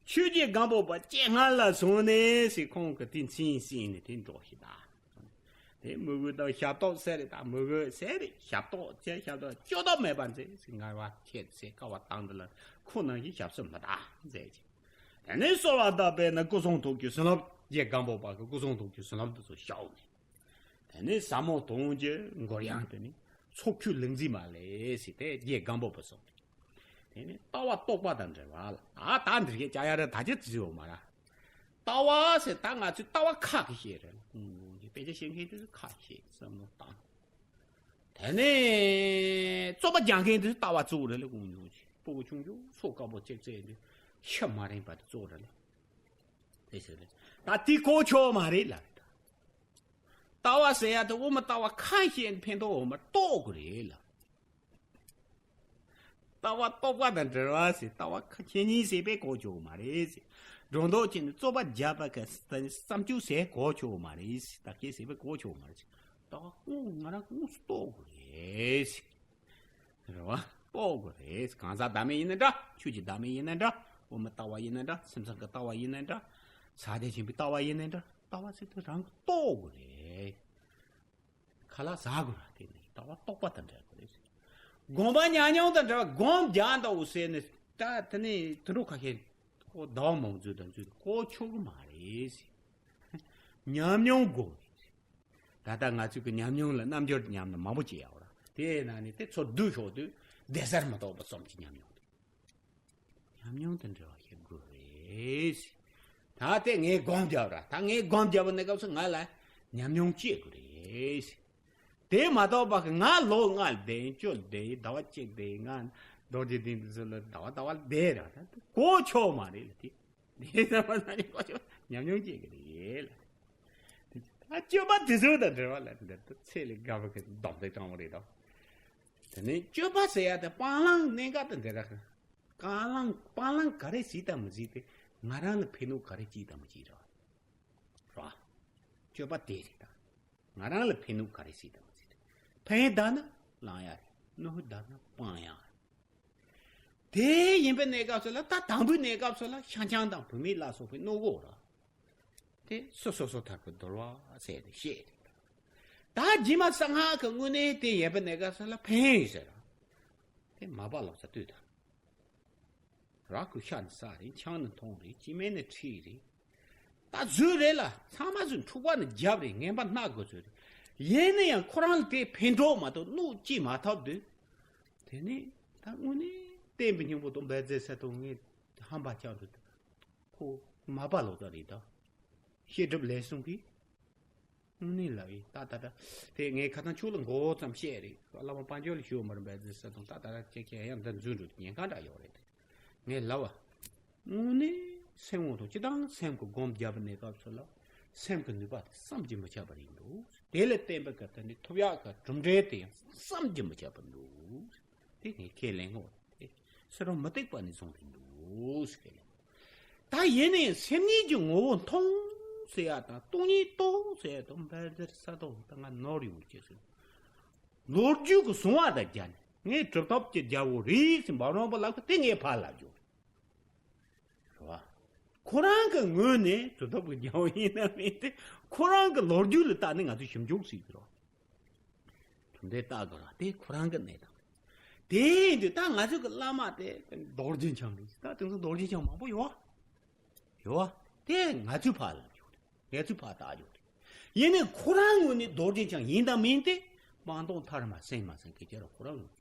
ཆོས་ཀྱི་སྒམ་པོ་པ་སྤྱན་སྔར་ལ་བཟུང་ནས་ཟེར། ཁོང་གི་དེ་མཚན་ཟིན་ནས་དེ་འགྲོ་ཞིག་ད། དེ་མོས་གུས་དང་ཞབས་ཏོག་ཟེར་རེད། ད་མོས་གུས་ཟེར་རེད། ཞབས་ཏོག་ཟེར། ཞབས་ཏོག་བཅོས་ཐབས་མེད་པར་མཛད་ཟེར། ངལ་བ་ཁྱད་ཟེར། དཀའ་བ་དང་དུ་ལ་ཁོ་ནང་བཞིན་ཞབས་སོར་མི་གདའ་མཛད་ཅིང་། དེ་ནས་གསོལ་བ་བཏབ་པས་ན་སྐུ་གསུང་ཐུགས་ཀྱི་བྱིན་རླབས་ རྗེ་སྒམ་པོ་པ་གི་སྐུ་གསུང་ཐུགས་ཀྱི་བསོད་ནམས་དེ་ཚོ་བཤགས་ནས། དེ་ནས་ཟབ་མོ་དོན་གྱི་མགུར་དབྱངས་དེ་ནི་ཚོགས་ཆོས་ལུགས་འཛིན་མ་ལས་ཟེར་ཏེ་རྗེ་སྒམ་པོ་པ་གསུངས། དེ་ནི་ལྟ་བ་རྟོག་པ་དང་འབྲེལ་བ་ལ། ཨ་ད་འདིར་གྱི་ཅ་ཡ་ར་ད་ཅི་བརྩི་ཡོད་མ་ར། ལྟ་བ་ཟེར་ད་ང་ཚོས་ལྟ་བ་ཁ་གི་བཤད་རེད། དཔེ་ཆ་བཤད་མཁན་དེ་ཚོ་ཁ་བཤད་བསམ་བློ་བཏང་། དེ་ནས་རྩོད་པ་རྒྱག་མཁན་དེ་ལྟ་བ་གཙོ་བོ་རེད་ལ། དཀོན་མཆོག་ཅིག་སྤུ་གུ་ཆུང་ཆུང་སོ་དཀར་པོ་ཅིག་བཙས་ཏེ་ཤི་མ་རན་པ་དེ་གཙོ་བོ་རེད་ལ། དེ་ཟེར་རེད། ད་དེ་གོ་ཆོག་མ་རེད་ལ། ལྟ་བ་ཟེར་ཡ་དེ་དབུ་མ་ལྟ་བ་ཁ་ཤས་ཕན་ཐོགས་འོང་མ་རྟོགས་དགོས་རེད་ལ། ལྟ་བ་རྟོག་པ་དང་འབྲེལ་བ་ཟེར། ལྟ་བ་ཁ་ཆེ་གཉིས་ཟེར་པས་གོ་ཆོག་མ་རེད་ཟེར། སྒྲོ་འདོགས་ཀྱིས་ནི་རྩོད་པ་རྒྱབ་པ་གི་བསམ་བཅུག་ཟེར་གོ་ཆོག་མ་རེད་ཟེར། ད་སྐད་ཟེར་པས་གོ་ཆོག་མ་རེད་ཟེར། ལྟ་བ་དངོས་ང་རང་དངོས་སུ་རྟོགས་དགོས་རེད་ཟེར། རེད་བ། རྟོགས་དགོས་རེད། གང་ཟག་བདག་མེད་ཡིན་ན་འདྲ། ཆོས་ཀྱི་བདག་མེད་ཡིན་ན་འདྲ། དབུ་མའི་ལྟ་བ་ཡིན་ན་འདྲ། སེམས་ཙམ་གྱི་ལྟ་བ་ཡིན་ན་འདྲ། ས་དེ་ཆེན་པོའི་ལྟ་བ་ཡིན་ན་འདྲ། ལྟ་བ་ཟེར་དུས་རང་གིས་རྟོགས་དགོས་རེད། ཁ་ལག་ཟ་དགོས་ར། དེ་ནི་ལྟ་བ་རྟོག་པ་དང་འབྲེལ་དགོས་རེད། སྒོམ་པ་ཉམས་མྱོང་དང་འབྲེལ་བ། སྒོམ་རྒྱག་འདུག་ཟེར་ནས་ད་དེ་ནི་དུད་འགྲོ་ཁ་ཤས་ཁོ་ཟླ་བ་མང་པོ་འཛུལ་དང་འཛུལ་གོ་ཆོག་གི་མ་རེད་ཟེར། ཉམས་མྱོང་དགོས་རེད། ད་ལྟ་ང་ཚོས་ཀྱི་ཉམས་མྱོང་ལ་རྣམ་འགྱུར་ཉམས་ན་མང་པོ་ཅིག་ཡོད་ར། དེའི་ནང་ནས་དེ་ཚོ་བསྡུས་ཤོག་དུས་བདེ་གསལ་མི་རྟོག་པ་ཙམ་གྱི་ཉམས་མྱོང་དེ། ཉམས་མྱོང་དང་འབྲེལ་བ་ཞིག་དགོས་རེད། ད་དེ་ངས་སྒོམ་བརྒྱབ་ར། ད་ངས་སྒོམ་བརྒྱབ་པ་ནས་སྐབས་སུ་ང་ལ་ཉམས་མྱོང་སྐྱེ་དགོས་རེད། དེ་མ་གཏོགས་པ་གི་ང་ལོ་ལྔ་ལ་བསྡད་ཡིན། བཅུ་ལ་བསྡད་ཡིན། ཟླ་བ་གཅིག་བསྡད་ཡིན། ང་རྡོ་རྗེ་གདན་དུ་ཚུར་ལ་ཟླ་བ་ཟླ་བ་ལ་བསྡད་ར། ད་དེ་གོ་ཆོག་མ་རེད་ལ། དེ་དེ་ཟེར་བ་ན་ནི་གོ་ཆོག་ཉམས་མྱོང་སྐྱེ་གི་རེད་ལ། ད་སྤྱོད་པ་དེ་ཚོ་དང་འབྲེལ་བ་ལ་འདི་ལྟར་ཚེ་ལས་འགལ་བ་གི་སྡོམ་དེ་དྲང་བ་རེད་དོ། དེ་ནས་སྤྱོད་པ་ཟེར་ཡ་དེ་སྤང་བླང་གནད་འགག་དང་འབྲེལ་བ། སྤང་བླང་སྤང་བླང་ག་རེ་ཟིག་དང་མི་ཟིག་དེ་ང་རང་ལ་ཕན་ནུས་ག་རེ་སྐྱེས་དང་མི་སྐྱེས་ར། ར། སྤྱོད་པ་དེ་རེད་ད། ང་རང་ལ་ཕན་ནུས་ག་རེ་སྲིད་དང་མི་སྲིད་དང་། ཕན་བཏགས་ན་བླང་ཡ་རེད། གནོད་བཏགས་ན་སྤང་ཡ་རེད། དེ་ཡིན་པའི་གནས་སྐབས་སུ་ལ། ད་དང་པོའི་གནས་སྐབས་སུ་ལ་ཤ་ཆང་དང་བུད་མེད་ལ་སོགས་པའི་གནོད་འགོག་ར། དེ་སོ་སོ་སོ་ཐར་གྱི་དོར་བ་ཟེར་ཏེ་བཤད་རེད། ད་རྗེས་མ་གསང་སྔགས་ཀྱི་དངོས་གནས་དེ་ཡིན་པའི་གནས་སྐབས་སུ་ལ་ཕན་ཡོད་ཟེར་ར། དེ་མ་པ་ལོག་ས་ལྟོས་དང་། ར་ཁུ་ཤ་ནི་ཟ་རེད། ཆང་ནི་འཐུང་རེད། སྐྱེ་དམན་ནི་ཁྲིད་རེད། ད་བཟོས་རེད་ལ། ཚང་མ་བཟོས། འཁྲུག་པ་ནི་རྒྱབ་རེད། ངན་པ་སྣ་དགོས་ཚོད་རེད། ཡིན་ན་ཡང་ཁོ་རང་ལ་དེ་ཕན་གྲོགས་མ་གཏོགས་གནོད་སྐྱེལ་མ་ཐུབ་དུས། དེ་ནས་ད་དངོས་གནས་བསྟན་པའི་སྙིང་པོ་དང་འབད་རྩོལ་ས་དང་ངས་ཧམ་པ་བཅག་འདུག་ཁོ་མ་པ་ལོག་ས་རེད་ད། བཤད་སྒྲུབ་ལས་གསུམ་གྱིས། དངོས་གནས་ལབ་ཡིན་ད། ད་ད་དེ་ངས་ཁ་སང་ཁྱོད་ལ་མགོ་བོ་ཙམ་བཤད་རེད། བླ་མ་དཔལ་འབྱོར་ལ་ཞུ་བ་མ་རེད། འབད་རྩོལ་ས་དང་ད་ད་ད་ཁྱེད་ཁྱེད་ཡང་འདི་འཛུལ་འགྲོ་ཉེན་ཁ་འདྲ་ཡོད་རེད། ངས་ལབ་པ། དངོས་གནས་སེམས་ངོ་དང་སྤྱི་དང་སེམས་ཀྱི་སྒོམ་རྒྱབ་པའི་གནས་སྐབས་སུ་ལ། སེམས་ཀྱི་ནུས་པ་དེ་བསམ་གྱིས་མི་ཁྱབ་པ་རེད་འདུག་དེ་ལ་བརྟེན་པའི་སྐབས་དེ་ནས་ཐོབ་ཡག་གི་གྲུབ་འབྲས་དེ་ཡང་བསམ་གྱིས་མི་ཁྱབ་པ་འདུག་དེ་ངས་ཁས་ལེན་གོ། དེ་སུ་རང་མི་སྡིག་པ་ནས་བཟུང་སྟེ་འདུག་ཟེར་ལ། ད་ཡིན་ནའི་སེམས་ཉིད་ཀྱི་ངོ་བོ་མཐོང་ཟེར་ཡ་དང་སྟོང་ཉིད་རྟོགས་ཟེར་ཡ་དང་འབད་རྩོལ་ས་དང་ད་ང་ནོར་ཡོང་གི་ཟེར། ལོ་རྒྱུས་ཀྱི་གསུང་བ་དང་སྦྱར་ནས་ངས་གྲུབ་ཐོབ་ཀྱི་རྒྱལ་པོ་རེད་ཟེར་འབའ་རོང་པ་ལགས་ཀྱིས་དེ་ངས་ཕར་ལབ་རྒྱུ་རེད། རེད་བ། ཁོ་རང་གི་ངོས་ནས་གྲུབ་ཐོབ་ཀྱི་རྒྱལ་པོ་ཡིན་ན་མིན་དེ་ཁོ་རང་གི་ལོ་རྒྱུས་ལ་བལྟས་ནས་ང་ཚོས་ཞིབ་འཇུག་བྱེད་ཀྱི་རེད། གྲུབ་འབྲས་བལྟ་དགོས་ར། དེ་ཁོ་རང་གི་གནས་སྟངས་རེད། དེ་ཡིན་དུས་ད་ང་ཚོ་གི་བླ་མ་དེ་རྡོ་རྗེ་འཆང་རེད། ད་དེང་སང་རྡོ་རྗེ་འཆང་མང་པོ་ཡོད་བ། ཡོད་བ། དེ་ང་ཚོས་ཕར་ལབ་རྒྱུ་རེད། ང་ཚོས་ཕར་བལྟ་རྒྱུ་རེད། ཡིན་ནའི་ཁོ་རང་ངོས་ནས་རྡོ་རྗེ་འཆང་ཡིན་དང་མིན་དེ་སྤང་ཐང་མཐར་མ་སོན་མ་སོན་གི་ཅེ་ར་ཁོ་རང་ངོས་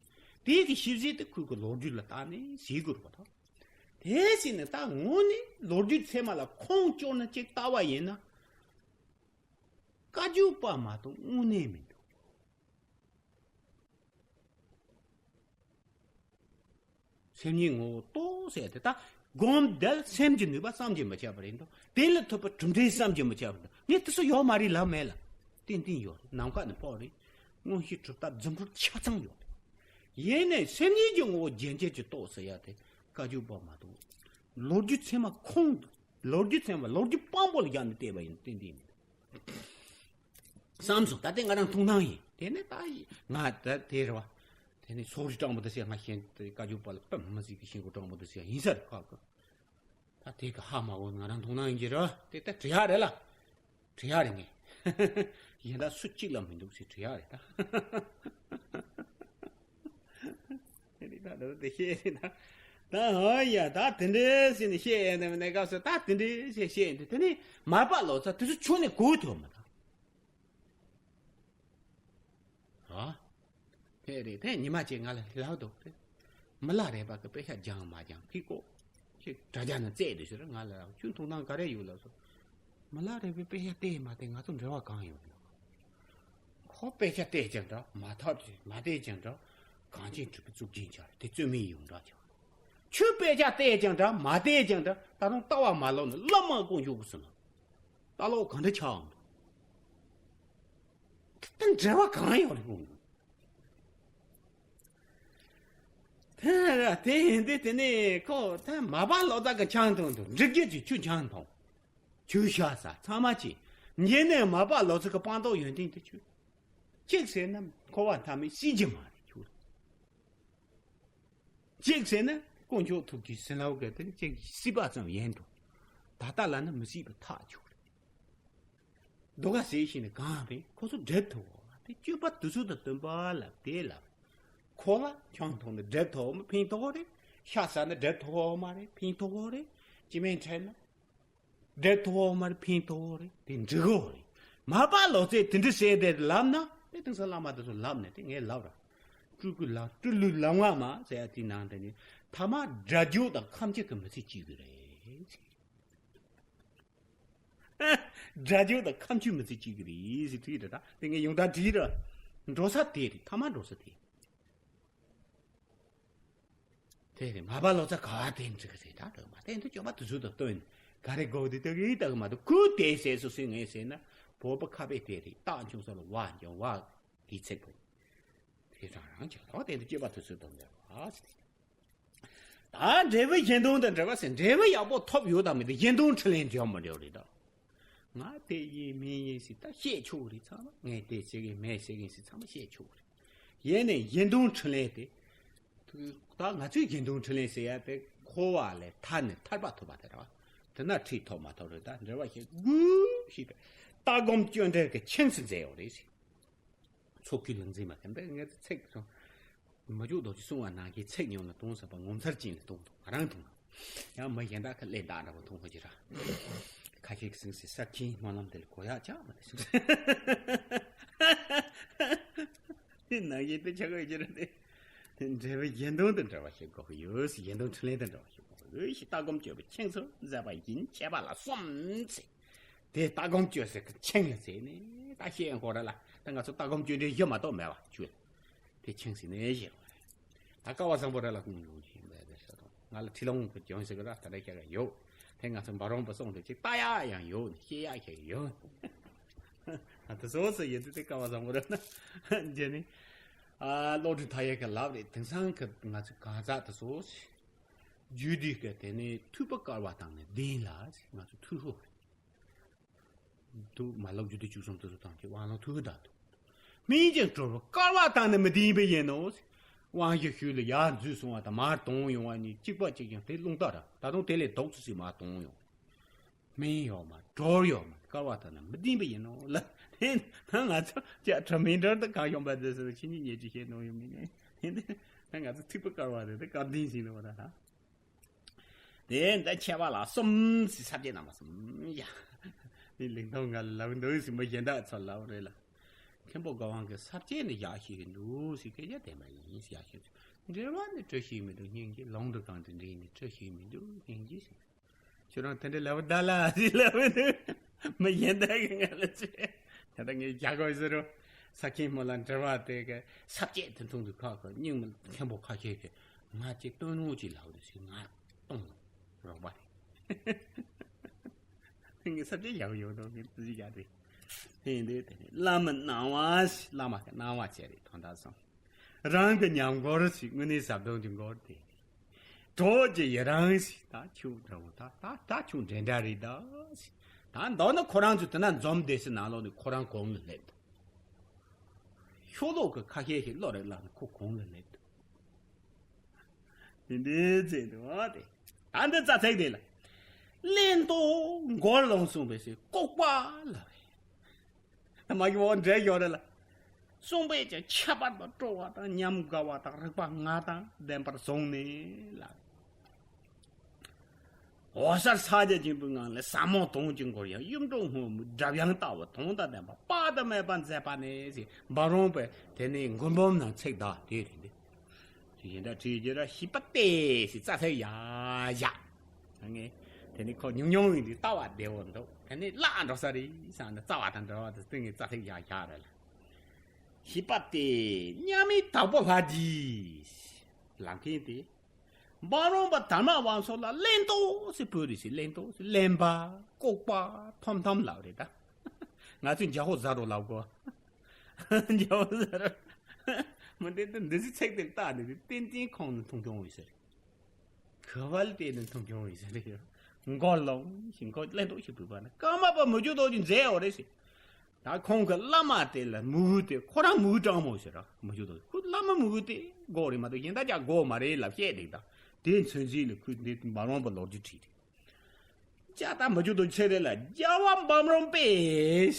དེ་གི་ཞིབ་བཤེར་དེ་ཁོའི་གི་ལོ་རྒྱུས་ལ་བལྟས་ནས་བྱེད་དགོས་རེད་པ། ད་དེ་བྱས་ནས་ད་དངོས་གནས་ལོ་རྒྱུས་ཚད་མ་ལ་ཁུངས་བཅོལ་ནས་ཅིག་བལྟ་བ་ཡིན་ན། བཀའ་བརྒྱུད་པ་མ་གཏོགས་དངོས་གནས་མི་འདུག་སེམས་ཉིད་ངོ་བོ་རྟོགས་ཟེར་དེ་ད་སྒོམ་དེ་ལ་སེམས་ཀྱི་ནུས་པ་བསམ་གྱིས་མི་ཁྱབ་པ་རེད་འདུག་དེ་ལ་ཐུབ་པ་གྲུབ་འབྲས་བསམ་གྱིས་མི་ཁྱབ་པ་འདུག་ངས་དེ་ཚོ་ཡོད་མ་རེད་ལབ་མེད་ལ། ཏན་ཏན་ཡོད་རེད། ནམ་མཁའ་ནས་ཕོག་རེད། མངོན་ཤེས་གྲུབ་རྟགས་རྫུ་འཕྲུལ་ཆ་ཚང་ཡོད་རེད། ཡིན་ནའི་སེམས་ཉིད་ཀྱི་ངོ་བོ་རྒྱན་ཆས་ཀྱིས་རྟོགས་ཟེར་ཡ་དེ་བཀའ་བརྒྱུད་པ་མ་གཏོགས། ལོ་རྒྱུས་ཚད་མ་ཁུངས། ལོ་རྒྱུས་ཚད་མ་ལོ་རྒྱུས་དཔང་པོ་ལ་བཞག་ནས་བལྟས་པ་ཡིན་ན་ཏན་ཏན་མི་འདུག་བསམ་སོང་། ད་དེ་ང་རང་མཐོང་སྣང་ཡིན། དེ་ནས་ད་ཡི་ང་ད་དེ་རེད་བ། དེ་ནས་སོག་རི་སྤྲང་པོ་དེ་ཟེར་ང་ཤེས་དེ་བཀའ་བརྒྱུད་པ་ལ་དཔེ་མི་སྲིད་ཀྱི་ཤེས་དགོས། སྤྲང་པོ་དེ་ཟེར་ཡིན་ས་རེད་ཁག་གི། ད་དེ་གི་ཧ་མ་གོ་ང་རང་མཐོང་སྣང་ཡིན་གྱི་རེད་བ། དེ་ད་བྲི་ཡག་རེད་ལ། བྲི་ཡག་རེད་ངས། གཞན་དག་སུ་གཅིག་ལ་མི་འདུག་ཟེར་བྲི་ཡག་རེད་ད། དེ་ནས་ད་ད་དེ་ཤེས་རེད་ད། ད་ཧོ་ཡ་ད་དེ་འདྲའི་ཟེར་ནས་བཤད་ཡས་འདི་གནས་སྐབས་སུ་ད་དེ་འདྲའི་བཤད་བཤད་འདི་དེ་ནི་མར་པ་ལོ་ཙཱ་དེ་ཚོ་ཆུང་ནས་གོ་ཐུབ་མ་ད། ཨ། དེ་རེད་དེ་ཉི་མ་གཅིག་ང་ལ་ལབ་འདུག་རེད། མི་ལ་རས་པ་གི་དཔེ་ཆ་སྦྱང་མ་སྦྱང་ཕི་ཀོ། ཅིག་དྲ་རྒྱ་ནས་བཙལ་འདུག་ཞུ་རེད། ང་ལ་ཁྱོད་མཐོང་སྣང་ག་རེ་ཡོད་ལབ་སོང་། མི་ལ་རས་པའི་དཔེ་ཆ་བལྟས་མ་བལྟས་ང་ཚོ་འབྲེལ་བ་གང་ཡོད་ལ། ཁོ་དཔེ་ཆ་བལྟས་ཀྱང་འདྲ་མ་ཐག་ཅིག་མ་བལྟས་ཀྱང་འདྲ། གངས་ཅན་གྲུབ་པའི་གཙུག་རྒྱན་ཆར་དེ་རྩོད་མེད་ཡོངས་གྲགས་ཆགས། ཁྱོད་དཔེ་ཆ་བལྟས་ཀྱང་འདྲ་མ་བལྟས་ཀྱང་འདྲ་ད་རུང་ལྟ་བ་མ་ལོག་ནས་བླ་མ་དཀོན་མཆོག་གི་ཟེར་ན། ལྟ་ལོག་གང་འདྲ་ཆགས་འོང་། དེ་འབྲེལ་བ་གང་ཡོད་རེད་ཁོང་། དེ་དེ་ཡིན་དུས་དེ་ནས་ཁོ་ད་མར་པ་ལོ་ཙཱ་གི་ཆང་འཐུང་འདུག་འབྲི་རྒྱུ་གྱི་ཆུ་ཆང་འཐུང་། ཆུ་ཤ་ཟ་ཚང་མ་བྱེད། ཉེ་ནས་མར་པ་ལོ་ཙཱ་གི་སྤངས་རྟོགས་ཡོན་ཏན་དེ་ཆུ། གཅིག་ཟེར་ན་འཁོར་བ་མཐའ་མེད་ཤི་རྒྱུ་མ་རེད་ཆུ། གཅིག་ཟེར་ན་དཀོན་མཆོག་ཐུགས་ཀྱི་ཟིན་ལའོ་ག་དེ་ནི་གཅིག་སྲིད་པ་ཙམ་ཡན་དུ། ད་ལྟ་ལ་ནི་མི་སྲིད་པ་ཐག་ཆོད་རེད། རྡོ་ཁ་ཟེར་ཞིག་ནི་གང་རེད་ཁོ་ཚོ་འབྲེལ་ཐུབ་བོ་དེ་སྤྱོད་པ་དུས་ཚོད་དང་བསྟུན་པ་ལ་དེ་ལ། ཁོ་ལ་ཆང་འཐུང་ནི་འབྲེལ་ཐུབ་བོ་མ་ཕན་ཐོགས་རེད། ཤ་ཟ་ནི་འབྲེལ་ཐུབ་བོ་མ་རེད་ཕན་ཐོགས་བོ་རེད། སྤྱི་མེད་འཕྲད་ན། འབྲེལ་ཐུབ་བོ་མ་རེད་ཕན་ཐོགས་བོ་རེད་དེ་འགྲིག་གོ་རེད། མར་པ་ལོ་ཙཱས་དེ་འདྲ་བཤད་དེ་ལབ་ན་དེ་དེང་སང་བླ་མ་དེ་ཚོ་ལབ་ནས་དེ་ངས་ལབ་ར། སྤྲུལ་སྐུ་ལ་སྤྲུལ་ལུགས་ལམ་ལྔ་མ་ཟེར་ཡ་དེའི་ནང་དེ་ནི་ཐ་མ་སྒྲ་སྒྱུར་དང་ཁམས་སྐྱེ་གི་མི་ཚེ་གཅིག་གི་རེད། སྒྲ་སྒྱུར་དང་ཁམས་སྐྱེ་མི་ཚེ་གཅིག་གི་རེད་ཟེར་དུས་རེད་ད་དེ་ངས་ཡོངས་གྲགས་བྲིས་ར། འགྲོ་ས་དེ་རེད་ཐ་མ་འགྲོ་ས་དེ། དེ་རེད་མར་པ་ལོ་ཙཱ་ག་བ་དེ་འགྲིག་གི་རེད་ད་འགྲོ་མ་དེ་འདི་སྤྱོད་པ་དུས་ཚོད་དང་བསྟུན་ག་རེ་དགོས་དེ་ལྟ་གི་ལྟ་གི་མ་གཏོགས་ཁུ་དེ་ཟེར་སོ་སོའི་ངས་ཟེར་ན་བོད་པ་ཁ་དཔེ་དེ་རེད་རྟགས་འབྱུང་ས་ལ་བ་འབྱུང་བ་དེའི་ཚིག་པོ། དེ་རང་རང་ཅིག་ལོག་དེ་འདི་སྤྱོད་པ་དུས་ཚོད་དང་འགལ་བ་ཟེར། ད་འབྲས་བུ་གཞན་དོན་དང་འབྲེལ་བ་ཟེར་འབྲས་བུ་ཡག་པོ་ཐོབ་ཡོད་དམ་མེད་དེ་གཞན་དོན་འཕྲིན་ལས་འབྲེལ་མི་འབྲེལ་རེད་ད། ང་དེ་ཡིན་མིན་ཡིན་ཟེར་ད་བཤད་ཆོག་རེད་ཚང་མ་ངས་དེ་བྱེད་གིན་མེད་བྱེད་གིན་ཟེར་ཚང་མ་བཤད་ཆོག་རེད། ཡིན་ནའི་གཞན་དོན་འཕྲིན་ལས་དེ། ད་ང་ཚོའི་གཞན་དོན་འཕྲིན་ལས་ཟེར་ཡ་དེ་འཁོར་བ་ལས་ཐར་ནས་ཐར་པ་ཐོབ་པ་དེ་རེད་བ། དེ་ན་ཁྲིད་ཐོབ་མ་ཐོབ་རེད་ད་འབྲེལ་བ་བཤད་དགོས་ཞེས་ལྟ་སྒོམ་སྤྱོད་འབྲེལ་གྱི་ཆིངས་སུ་མཛད་ཡོད་རེད་ཟེར། མཚོ་ཁུལ་ལུང་འཛིན་མ་ཁན་པས་ངས་ཚིག་སོང་། མ་འཇུག་རྡོ་རྗེ་གསུང་བ་ནང་གི་ཚིག་ཉུང་ལ་གཏོང་ཟབ་པ་ངོ་མཚར་ཅན་ལ་གཏོང་དང་ང་རང་མཐོང་། ཡང་མི་གཞན་དག་གི་ཀླད་འདག་འདྲ་པོ་མཐོང་གི་ར། ཁ་ཤས་ཀྱི་སེམས་སུ་ས་ཁྱིའི་སྨོན་ལམ་དེ་ལ་གོ་ཡག་ཅག་མ་དེ་སེམས་སུ། དེ་ནང་བཞིན་དེ་ཆགས་ཀྱི་ར་དེ། དེ་འབྲས་བུ་གཞན་དོན་དུ་འབྲེལ་བ་ཞིག་དགོས་ཀྱི་ཡོད་ཟེར་གཞན་དོན་འཕྲིན་ལས་དུ་འབྲེལ་བ་ཞིག་དགོས་ཀྱི་ཡོད་ཞེས་ལྟ་སྒོམ་སྤྱོད་པའི་ཆིངས་སུ་མཛད་པ་ཡིན་ཁྱད་པར་ལ་གསུམ་ཚེ། དེ་ལྟ་སྒོམ་སྤྱོད་ཟེར་གི་ཆིངས་ལ་ཟེར་ནས་ད་བཤད་ཡོང་གོ་ར་ལ་ད་ང་ཚོ་ལྟ་སྒོམ་སྤྱོད་འབྲེལ་བཞི་མ་གཏོགས་མེད་པ་བཅུ། དེ་ཆིངས་ཟེར་ནས་བཤད་གོ་རེད། ད་སྐལ་བ་བཟང་པོ་ར་ལ་ཀུན་སློང་ཞིག་ཡིན་པས་དེ་ཟེར་དང་ང་ལ་ཁྲིད་ལོང་གི་སྦྱོང་ཟེར་གི་ར་ད་རེ་བཤད་གི་ཡོད། དེ་ང་ཚོ་འབའ་རོང་པ་སོང་དེ་ཅིག་ལྟ་ཡག་ཡང་ཡོད་ནས་བཤད་ཡག་ཞིག་ཡོད། ད་དེ་སོ་སོ་ཡོད་དུས་དེ་སྐལ་བ་བཟང་པོ་ར་ན་རྗེས་ནས་ཨ་སློབ་ཕྲུག་མཐའ་ཡས་ཀྱི་ལབ་རེད། དེང་སང་གི་ང་ཚོ་གང་ཟག་དེ་སོ་རྒྱུད་སྡེ་གི་དེ་ནས་ཐུབ་པ་སྐལ་བ་དང་ནི་ལྡན་ལ་ང་ཚོ་ཐུགས་ཧོ་རེད། དུ་མ་ལོག་རྒྱུ་དུ་བཅུ་གསུམ་དུ་སུ་དང་གི་དབང་ལོ་ཐུགས་དག་ཏུ། སྨིན་ཅིང་གྲོལ་བར་སྐལ་བ་དང་ནི་མི་ལྡན་པའི་ཡིན་ནོ། དབང་ཞུ་ཞུས་ལ་ཡར་འཛུལ་སོང་བ་དང་མར་དོང་ཡོང་བ་གཉིས་གཅིག་པ་གཅིག་ཀྱང་དེ་རླུང་རྟ་ར་ད་དུང་དེ་ལས་ལྡོག་ཚུལ་སྲིད་མར་དོང་ཡོང་། སྨིན་ཡོད་མ་གྲོལ་ཡོད་མ་སྐལ་བ་དང་ནི་མི་ལྡན་པའི་ཡིན་ནོ་ལ། དེ་ན་ང་ཚོ་ཅག་གྲ་མིན་གྲོལ་དུ་གང་ཡོང་པ་དེ་སུ་ཕྱི་ཉིན་ཉེ་ཅི་བཤད་ནོ་ཡོང་མི་ཉན། དེ་འདི་ན་ང་ཚོ་ཐུག་པ་སྐལ་བ་དེ་དེ་སྐལ་ལྡན་ཞིག་ནོ་ར་ད། དེ་འདྲ་ཁྱད་པར་ལ་གསུམ་ཟེར་ས་བཅད་རྣམ་པ་གསུམ་ཡ། འདི་ལིང་ཐོང་ང་ལ་ལབ་འདུག་ཟེར་མི་གཞན་དག་ཚོ་ལབ་རེད་ལ། མཁན་པོ་དགའ་དབང་གི་ས་བཅད་འདི་ཡག་ཤེས་ཀྱི་འདུག་ཟེར་སྐད་ཆ་དེ་མ་ཡིན་ཡག་ཤེས་ཚོ། འབྲེལ་བ་ནི་བཀྲ་ཤིས་མི་འདུག་སྙིང་རྗེ་ལོང་དུ་གང་དུ་འདྲེས་ནས་བཀྲ་ཤིས་མི་འདུག་སྙིང་རྗེ་ཟེར། ཁྱོད་རང་དེ་འདྲ་ལབ་ད་ལ་ཟེར་ལབ་འདུག་མི་གཞན་དག་གི་ང་ལ་ཚེ། ད་ལྟ་ངས་རྒྱ་གོ་ཟེར་རོ། ས་ཁྱིམ་མོ་ལ་འབྲེལ་བ་དེ་གི་ས་བཅད་དེ་མཐོང་དུས་ཁག་གི་སྙིང་མི་མཁན་པོ་ཁ་ཤས་ཀྱི། ང་ཅིག་སྟོན་རོགས་ཅིག་ལབ་རེད་ཟེར་ང་གཏོང་རོགས་པ་རེད། ངས་ས་བཅད་ཡག་ཡོད་དོ་ངས་ཙི་ཅི་བྱ་རེད། དེ་ཡིན་དུས་དེ་ནས་བླ་མའི་གནང་བ་ཞིག་བླ་མ་གི་གནང་བ་བྱས་རེད་དོན་དག་སོང་། རང་གི་ཉམས་མགུར་ཞིག་དངོས་གནས་ཟབ་དོན་གྱི་མགུར་དེ། གྲོགས་ཀྱི་ཡི་རང་ཞིག་ད་ཁྱོད་འདྲ་བོ་ད་ད་ད་ཁྱོད་འདྲ་འདྲ་རེད་ད་ཞིག་ད་མདོར་ན་ཁོ་རང་ཚོ་དེ་ན་འཛོམས་བསྡད་སའི་ནང་ལོགས་ནས་ཁོ་རང་གོང་ལ་སླེབས་འདུག་ཤོ་ལོ་ཀ་ཁ་ཤས་ཤིག་བློ་རེ་བརླག་ནས་ཁོ་གོང་ལ་སླེབས་འདུག་དེ་འདྲའི་ཚེ་འདུག་ཨ་དེ། ད་འདི་རྩ་ཚིག་དེ་ལ། གླེན་ལྟོ་མགོར་ལོང་གསུངས་པའི་ཚེ་ལྐུགས་པ་ལ་བས། མ་གི་འོ་འདྲེ་ཡོད་རེད་ལ། གསུངས་པས་ཀྱང་ཁྱད་པར་དུ་སྤྲོ་བ་དང་ཉམས་དགའ་བ་དང་རིག་པ་ལྔ་དང་ལྡན་པར་བཟུང་ནས་ལ། འོད་གསལ་ཕྱག་རྒྱ་ཆེན་པོའི་ངང་ལས་ཟབ་མོ་དོན་གྱི་སྒོར་ཡང་གཡུ་འབྲུག་སྔོན་མོའི་སྒྲ་དབྱངས་ལྟ་བུ་དོན་དང་ལྡན་པ་དཔག་ཏུ་མེད་པ་མཛད་པ་ནས་ཟེར་འབའ་རོམ་པས་དེ་ནས་མགུར་འབུམ་ནང་ཚིག་དག་དེ་རེད་འདི། གཞན་དག་བྲིས་རྒྱུ་ར་ཤིས་པ་སྟེ་ཟེར་རྩ་ཚིག་ཡ་ཡ། ངས་དེ་ནས་ཁོ་ཉུང་ཉུང་ཡིན་དུས་ལྟ་བ་བདེ་བོ་འདུག་དེ་ནས་བརླག་འགྲོ་ས་རེད་བསམ་ནས་རྩ་བ་དང་འབྲེལ་བ་དང་སྟེང་གི་རྩ་ཚིག་ཡ་ཡ་རེད་ལ། ཤིས་པ་སྟེ་མཉམ་མེད་དྭགས་པོ་ལྷ་རྗེ། ལམ་མཁན་དེ། འབའ་རོམ་པ་དར་མ་དབང་ཕྱུག་ལ་གླེན་ཏོག་ཟེར་བོད་རིགས་སུ་གླེན་ཏོག་ཟེར་གླེན་པ། ལྐུགས་པ། ཐོམ་ཐོམ་ལབ་རེད་ད། ང་ཚོས་འཇའ་ཧོ་ཟ་རོ་ལབ་གོ་འཇའ་ཧོ་ཟ་རོ། མི་འདི་འདི་འདི་ཚོའི་ཚིག་དེར་བལྟས་ནས་ཏན་ཏན་ཁོང་ནི་མཐོང་ཆུང་ཡོད་ཟེར། ག་བ་ལ་བལྟས་ནས་མཐོང་ཆུང་ཡོད་ཟེར་རེད། མགོ་ལོང་ཞིང་ཁོ་གླེན་ཏོག་ཞིག་བུད་པ་ན་ཀརྨ་པ་མི་བསྐྱོད་རྡོ་རྗེ་མཛད་ཡོད་རེད་ཟེར། ད་ཁོང་གི་བླ་མ་དེ་ལ་མི་འུ་དེ་ཁོ་རང་མི་འུ་དྲང་མོ་ཟེར་ར་མི་བསྐྱོད་རྡོ་རྗེ་ཁོ་བླ་མ་མི་འུ་དེ་དགོས་རེད་མ་གཏོགས་གཞན་དག་ཅག་དགོས་མ་རེད་ལབ་བཤད་འདུག་ད་དེ་མཚོན་བྱེད་ལ་ཁོས་འདི་འབའ་རོམ་པ་ལོ་རྒྱུས་བྲིས་རེད། ཅག་ད་མི་བསྐྱོད་རྡོ་རྗེ་ལ་རྒྱལ་བ་འབའ་རོམ་པས་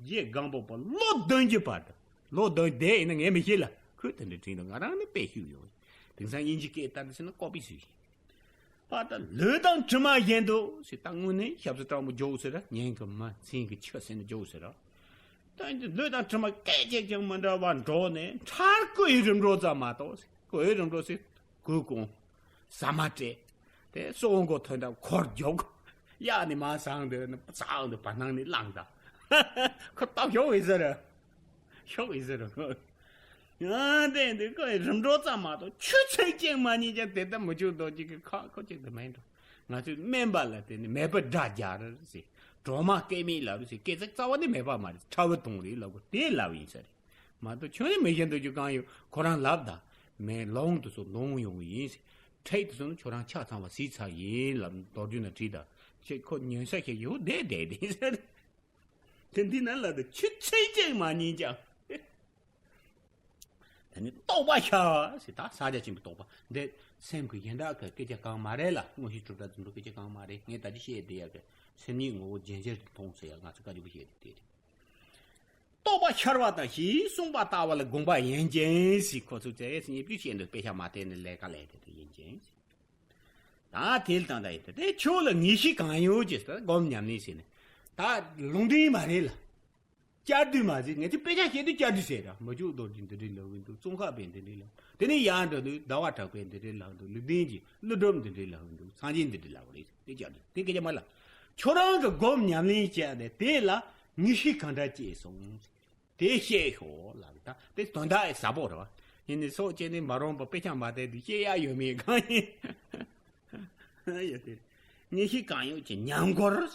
རྗེ་སྒམ་པོ་པ་ལོ་བདུན་གྱི་བར་དུ་ལོ་བདུན་བསྡད་ཡིན་ན་ངས་མི་ཤེས་ལ་ཁོས་དེ་འདྲ་བྲིས་འདུག་ང་རང་ནི་དཔེ་ཤེས་ཡོད། དེང་སང་དབྱིན་ཇི་སྐད་ལྟར་དུ་ཟེར་ན་ཀོ་པི་བཟོས་ཡིན། པ་ད་ལུས་དང་གྲིབ་མ་བཞིན་དུ་ཟེར་ད་དངོས་གནས་ཞབས་སུ་སྤྲང་པོ་འཇོག་ཟེར་ར་ཉན་གི་མ་མཚན་གི་ཆུ་ཟེར་ན་འཇོག་ཟེར་ར། ད་ལུས་དང་གྲིབ་མ་སྐད་ཅིག་ཀྱང་མི་འདྲ་བ་འགྲོགས་ནས་མཐར་སྐུ་ཡི་རིམ་གྲོ་ཙམ་མ་གཏོགས་ཟེར་སྐུ་ཡི་རིམ་གྲོ་ཟེར་གོས་གོན། ཟ་མ་སྤྲད། དེ་སོགས་མགོ་ཐོན་དང་འཁོར་རྒྱུག་གཡག་ནི་མ་ཟངས་འདི་ནི་ཟངས་འདི་བར་སྣང་ནི་བླངས་དང་། ཁོ་སྟག་ཞོག་ཡིན་ཟེར། ཞོག་ཡིན་ཟེར། ཡང་དེ་འདི་ཁོ་རིམ་གྲོ་ཙམ་མ་གཏོགས་ཆུ་ཚིག་ཅན་མ་ཉིད་ཀྱང་དེ་ལྟར་མི་བྱུང་མདོག་ཅིག་གི་ཁ་ཁོ་ཅིག་ཏུ་མེད་འགྲོ། ང་ཚོས་སྨན་པ་ལ་བརྟེན་ནས་མེད་པར་དགྲ་རྒྱལ་ཟེར། གྲོག་མ་སྐེད་མེད་ལབ་ཟེར་སྐད་ཚིག་རྩ་བ་ནས་མེད་པ་མ་རེད་ཁྲ་བོ་དོང་རེད་ལབ་གོ་དེ་ལབ་ཡིན་ས་རེད། མ་གཏོགས་ཁྱོད་ནི་མི་ཤེས་འདུག་རྒྱུ་གང་ཡོད་ཁོ་རང་ལབ་ད། མེ་ལོང་དུ་སོ་ལོང་ཡོང་བ་ཡིན། ཁྲེག་དུ་སོ་ནི་ཁྱོད་རང་ཆ་ཚང་བ་སྲིད་ཚར་ཡིན་ལབ་མདོ་རྒྱུད་ན་བྲིས་ད། ཁྱེད་ཁོ་ཉོན་ས་ཁྱེད་ཡོད་བསྡད་བསྡད་བསྡད་ཟེར། དེ་འདི་ན་ལ་དུ་ཆུ་ཚིག་ཅིག་མ་ཉན་ཀྱང་། དེ་ནི་རྟོག་པ་ཤར་བ་ཟེར་ད་ས་རྒྱ་ཆེན་པོའི་རྟོག་པ་འདི་སེམས་ཀྱི་ཡན་ལག་གི་སྐད་ཆ་གང་མ་རེད་ལ་དངོས་གཞི་གྲུབ་མཐའ་རྫུ་འཕྲུལ་སྐད་ཆ་གང་མ་རེད་ངས་ད་ཅི་བཤད་བསྡད་ཡག་གི་སེམས་ཉིད་ངོ་བོ་རྗེན་རྗེན་དུ་མཐོང་ཟེར་ཡག་ང་ཚོ་བཀའ་བརྒྱུད་པ་བཤད་བསྡད་དེ་རེད། རྟོག་པ་ཤར་བ་དང་ཞེས་གསུངས་པ་ལྟ་བུ་ལ་དགོངས་པ་ཡིན་ཅིང་ཞེས་ཁོ་ཚོས་བྱས་ཉེས་པ་བཤད་འདུག་དཔེ་ཆ་མ་བལྟས་ནས་ལས་ཀ་ལས་དེ་དེ་ཡིན་ཅིང་། ད་དེ་ལ་དང་ད་ཡིན་ཏེ་དེ་ཆོས་ལ་ངེས་ཤེས་གང་ཡོད་ཅེས་ད་སྒོམ་ཉམས་ལེན་བྱས་ནས་ད་ལུང་འདྲེན་མ་རེད་ལ། བསྐྱར་ཟློས་མ་ཟེར་ངས་དེ་དཔེ་ཆ་བཤད་དུས་བསྐྱར་ཟློས་ཟེར་ར་མི་བསྐྱོད་རྡོ་རྗེ་འདི་འདྲའི་ལབ་ཀྱི་འདུག་ཙོང་ཁ་པས་འདི་འདྲའི་ལབ་དེ་ནས་ཡར་འགྲོ་དུས་ཟླ་བ་གྲགས་པས་འདི་འདྲའི་ལབ་འདུག་ལུས་ལྡན་གྱིས་ཀླུ་སྒྲུབ་འདི་འདྲའི་ལབ་འདུག་སངས་རྒྱས་འདི་འདྲའི་ལབ་རེད་དེ་བསྐྱར་ཟློས་དེ་སྐད་ཆ་མ་ལ། ཁྱོད་རང་གི་སྒོམ་ཉམས་ལེན་བྱས་ནས་དེ་ལ་ངེས་ཤེས་གང་འདྲ་སྐྱེས་སོང་། དེ་བཤད་ཤོག་ལབ་ད་དེ་དོན་དག་ཨེ་ཟབ་པོ་རེད་བ། ཡིན་ནི་སོགས་བྱས་ནས་མ་རུངས་པ་དཔེ་ཆ་མ་བལྟས་དུས་བཤད་ཡ་ཡོད་མེད་གང་ཡིན། ཡོད་དེ། ངེས་ཤེས་གང་ཡོད་ཀྱི་ཉམས་འགོར།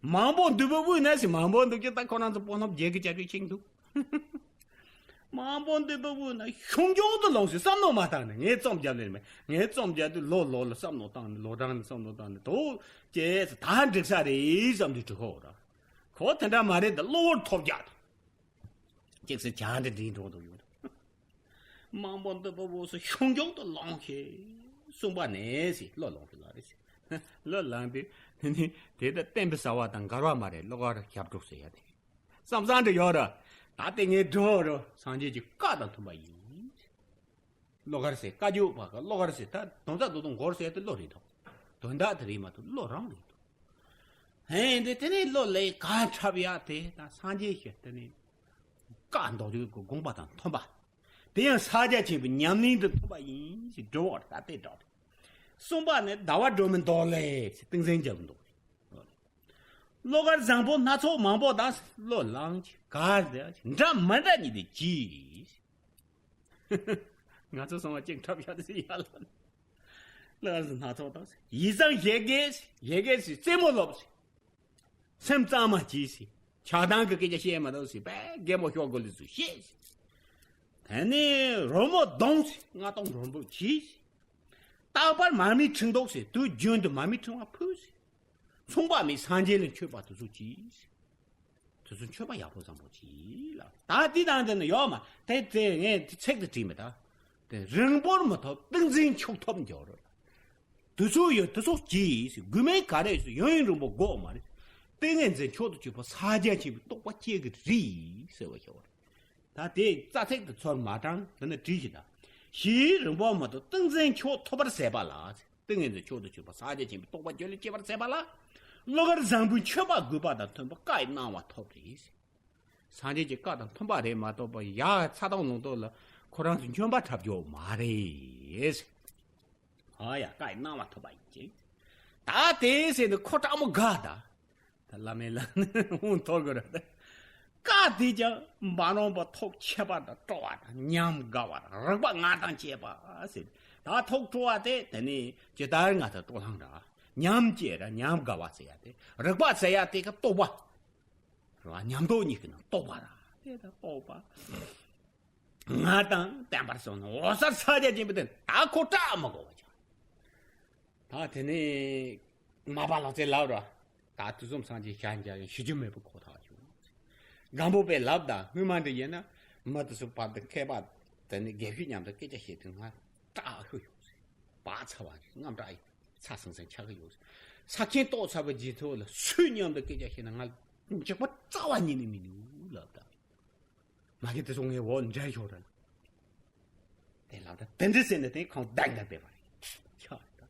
མང་པོ་འདུས་པ་དབུས་ན་ཟེར་མང་པོ་འདུག་ཀྱི་ད་ཁོ་རང་ཚོ་སྤོ་ལོ་བརྒྱད་ཀྱི་བཅར་གྱི་ཆིག་འདུག་མང་པོ་འདུས་པ་དབུས་ན་ཆུང་ཆུང་དུ་ལོངས་ཟེར་བསམ་བློ་མ་བཏང་ནས་ངས་རྩོམ་རྒྱབ་ལེ་མེད་ངས་རྩོམ་རྒྱབ་དུས་ལོ་ལོ་ལ་བསམ་བློ་བཏང་ནས་ལོ་གྲངས་ལ་བསམ་བློ་བཏང་ནས་དོ་ཅེས་ད་འགྲིག་ས་རེད་བསམ་དུས་འགྲིག་ཧོ་ར། ཁོ་དེ་འདྲ་མ་རེད་ད་གློ་བུར་ཐོབ་རྒྱག་དང་། ཅིག་སེ་བྱ་འདྲ་འདྲིན་འགྲོ་འདུག་ཡོད། མང་པོ་འདུས་པ་དབུས་སུ་ཆུང་ཆུང་དུ་ལོངས་ཤིག་གསུངས་པ་ནས་ཟེར་བློ་ལོངས་ཤིག་ལབ་རེད་ཟེར། བློ་ལངས་དུས་དེ་ནི་དེ་ལྟར་བསྟན་པའི་བྱ་བ་དང་འགལ་བ་མ་རེད་བློ་དཀར་ཞབས་དྲུག་ཟེར་ཡ་དེ། བསམ་བསམ་འདྲ་ཡོད་ར། ད་ལྟ་ངས་འགྲོ་རོ་སངས་རྒྱས་ཀྱི་བཀའ་དང་མཐུན་པ་ཡིན། བློ་དཀར་ཟེར་བཀའ་བརྒྱུད་པ་ག་བློ་དཀར་ཟེར་ད་དོན་དག་ཏུ་དུ་འགོར་ཟེར་དེ་བློ་རེད་དོ། དོན་དག་དེ་རེད་མ་གཏོགས་བློ་རང་རེད་དོ། ཧེ་འདི་དེ་ནས་བློ་ལས་གང་འཁྲབ་ཡག་དེ་ད་སངས་རྒྱས་ཞེས་དེ་ནས་བཀའ་མདོ་རྒྱུད་ཀྱི་དགོངས་པ་དང་མཐུན་པ། དེ་ཡང་ཕྱག་རྒྱ་ཆེན་པོའི་ཉམས་ལེན་དུ་མཐུན་པ་ཡིན་ཞེས་འགྲོ་བར་ད་ལྟའི་འགྲོ་རེད། གསུངས་པ་ནི་ཟླ་བ་སྒྲོལ་མའི་མདོ་ལས་ཏིང་འཛིན་རྒྱལ་མདོ་རེད། བློ་དཀར་བཟང་པོ་སྣ་ཚོགས་མང་པོ་དང་བློ་ལངས་ཀྱི་གར་དེ་འདྲ་མི་འདྲ་ཉིད་དེ་གྱིས། ང་ཚོ་སོང་བ་ཅིག་འཁྲབ་ཡག་དེ་ཡག་ལ། བློ་དཀར་སྣ་ཚོགས་དང་ཡིད་བཟང་ཞེ་གེ་ཞེ་གེ་ཞེ་རྩེད་མོ་ལོབས་ཞེ། སེམས་གཙང་མ་གྱིས་ཞེ། ཆགས་སྡང་གི་སྐད་ཆ་བཤད་མ་གཏོགས་ཞེ་བས་རྒན་མོ་ཤོག་གོ་ལི་ཚུ་ཞེ་ཞེ། དེ་ནས་རོལ་མོ་གདོང་ཞེ་རྔ་སྟོང་རོལ་མོ་གྱིས་ཞེ། རྟག་པར་མར་མེ་ཁྲིད་མདོག་ཟེར་དུས་རྒྱུན་དུ་མར་མེ་ཕྲེང་བ་ཕུལ་ཟེར། མཚུངས་པ་མེད་སངས་རྒྱས་ལ་མཆོད་པ་དེ་ཚོ་གྱིས་ཟེར། དེ་ཚོ་མཆོད་པ་ཡག་པོ་བཟང་པོ་གྱིས་ལ། ད་དེ་དང་དེ་ནི་ཡོད་མ་དེ་དེ་ངས་དེ་ཚིག་དེ་བྲིས་མེད་ད། དེ་རིང་པོར་མི་ཐོགས་ཏིང་འཛིན་མཆོག་ཐོབ་འགྱུར། དེ་ཚོ་ཡོད་དེ་ཚོ་གྱིས་ཟེར་དགོས་མེད་ག་རེ་ཟེར་ཡུན་རིང་པོ་དགོས་མ་རེད། ཏིང་ངེ་འཛིན་མཆོག་ཏུ་གྱུར་པ་ཕྱག་རྒྱ་ཆེན་པོའི་རྟོགས་པ་སྐྱེ་གི་རེད་ཟེར་བ་ཤོར། ད་དེ་རྩ་ཚིག་དེ་ཚོར་མ་དྲང་དེ་ནི་བྲིས་ཤིག་ད། ཞེ་རིང་པོ་མ་གཏོགས་ཏིང་འཛིན་མཆོག་ཐོབ་པར་ཟད་པ་ལ། ཏིང་ངེ་འཛིན་མཆོག་ཏུ་གྱུར་པ་ཕྱག་རྒྱ་ཆེན་པོའི་རྟོགས་པ་རྒྱུད་ལ་སྐྱེ་བར་མཛད་པ་ལ། བློ་དཀར་བཟང་པོའི་མཆོད་པ་དགོས་པ་དང་མཐུན་པ་བཀའི་གནང་བ་ཐོབ་རེད། སངས་རྒྱས་ཀྱི་བཀའ་དང་མཐུན་པ་རེད་མ་གཏོགས་པ་ཡ་ཚ་ཐང་ལུང་རྟོགས་ལ་ཁོ་རང་ཚོ་འཁྱོན་པ་འཁྲབ་རྒྱུ་མ་རེད། ཨ་ཡ་བཀའི་གནང་བ་ཐོབ་པ་ཡིན་ཅིང་། ད་དེ་ཟེར་ནས་ཁོ་སྐྲག་མོ་དགའ་ད། ད་བླ་མའི་ལ་ནི་འུང་ཐོར་གི་རེད་ད། བཀའ་དེ་ཀྱང་འབའ་རོམ་པ་ཐོག་ཆད་པ་དང་སྤྲོ་བ་དང་ཉམས་དགའ་བ་དང་རིག་པ་ངར་དང་བཅས་པ་ཟེར། ད་ཐོག་སྤྲོ་བ་དེ་དེ་ནི་ཇི་ལྟར་ང་ཚོ་སྤྲོ་ལྷང་ར། ཉམས་བཅས་ར་ཉམས་དགའ་བ་ཟེར་ཡ་དེ། རིག་པ་ཟེར་ཡ་དེ་ག་རྟོགས་པ། རེད་བ། ཉམས་རྟོགས་གཉིས་ཀྱི་ནང་རྟོགས་པ་ར། དེ་ད་རྟོགས་པ་ང་དང་བསྟན་པར་སོང་ན་འོད་གསལ་ཕྱག་རྒྱ་ཆེན་པོ་དེ་ད་ཁོ་སྐྲག་མི་དགོས་པ་ཅང་། ད་དེ་ནས་མ་པ་ལགས་ཚེ་ལབ་ར། ད་དུས་གསུམ་སངས་རྒྱས་ཞལ་མཇལ་ཡང་ཞི་རྒྱུ་མེད་པའི་ཁོ་ཐག་བྱུང་། སྒམ་པོ་པས་ལབ་ད་སྔོན་མ་འདྲ་ཡིན་ན་མི་དེ་ཚོ་བར་དུ་མཁས་པ་དེ་ནས་དགེ་བཤེས་མཉམ་དུ་སྐད་ཆ་བཤད་དུས་ང་སྐྲག་ཤོས་ཡོང་ཟེར། བག་ཚ་བ་རེད། དངངས་སྐྲག་ཡིན། ཚ་སང་སང་ཆགས་ཀྱི་ཡོད། ས་ཁྱེན་ཏོག་ཚ་བ་རྗེས་ཐོག་ལ་སུས་མཉམ་དུ་སྐད་ཆ་བཤད་ན་ང་འཇིགས་པ་རྩ་བ་ཉིད་ནས་མི་ནུས་ལབ་ད། མ་གི་དེ་ཚོ་ངའི་འོག་འཇལ་ཤོག་ར། དེ་ལབ་ད་དེ་འདྲ་ཟེར་ནས་དེ་ཁོང་བདག་འདྲ་བསྡད་པ་རེད། ཆགས་ད།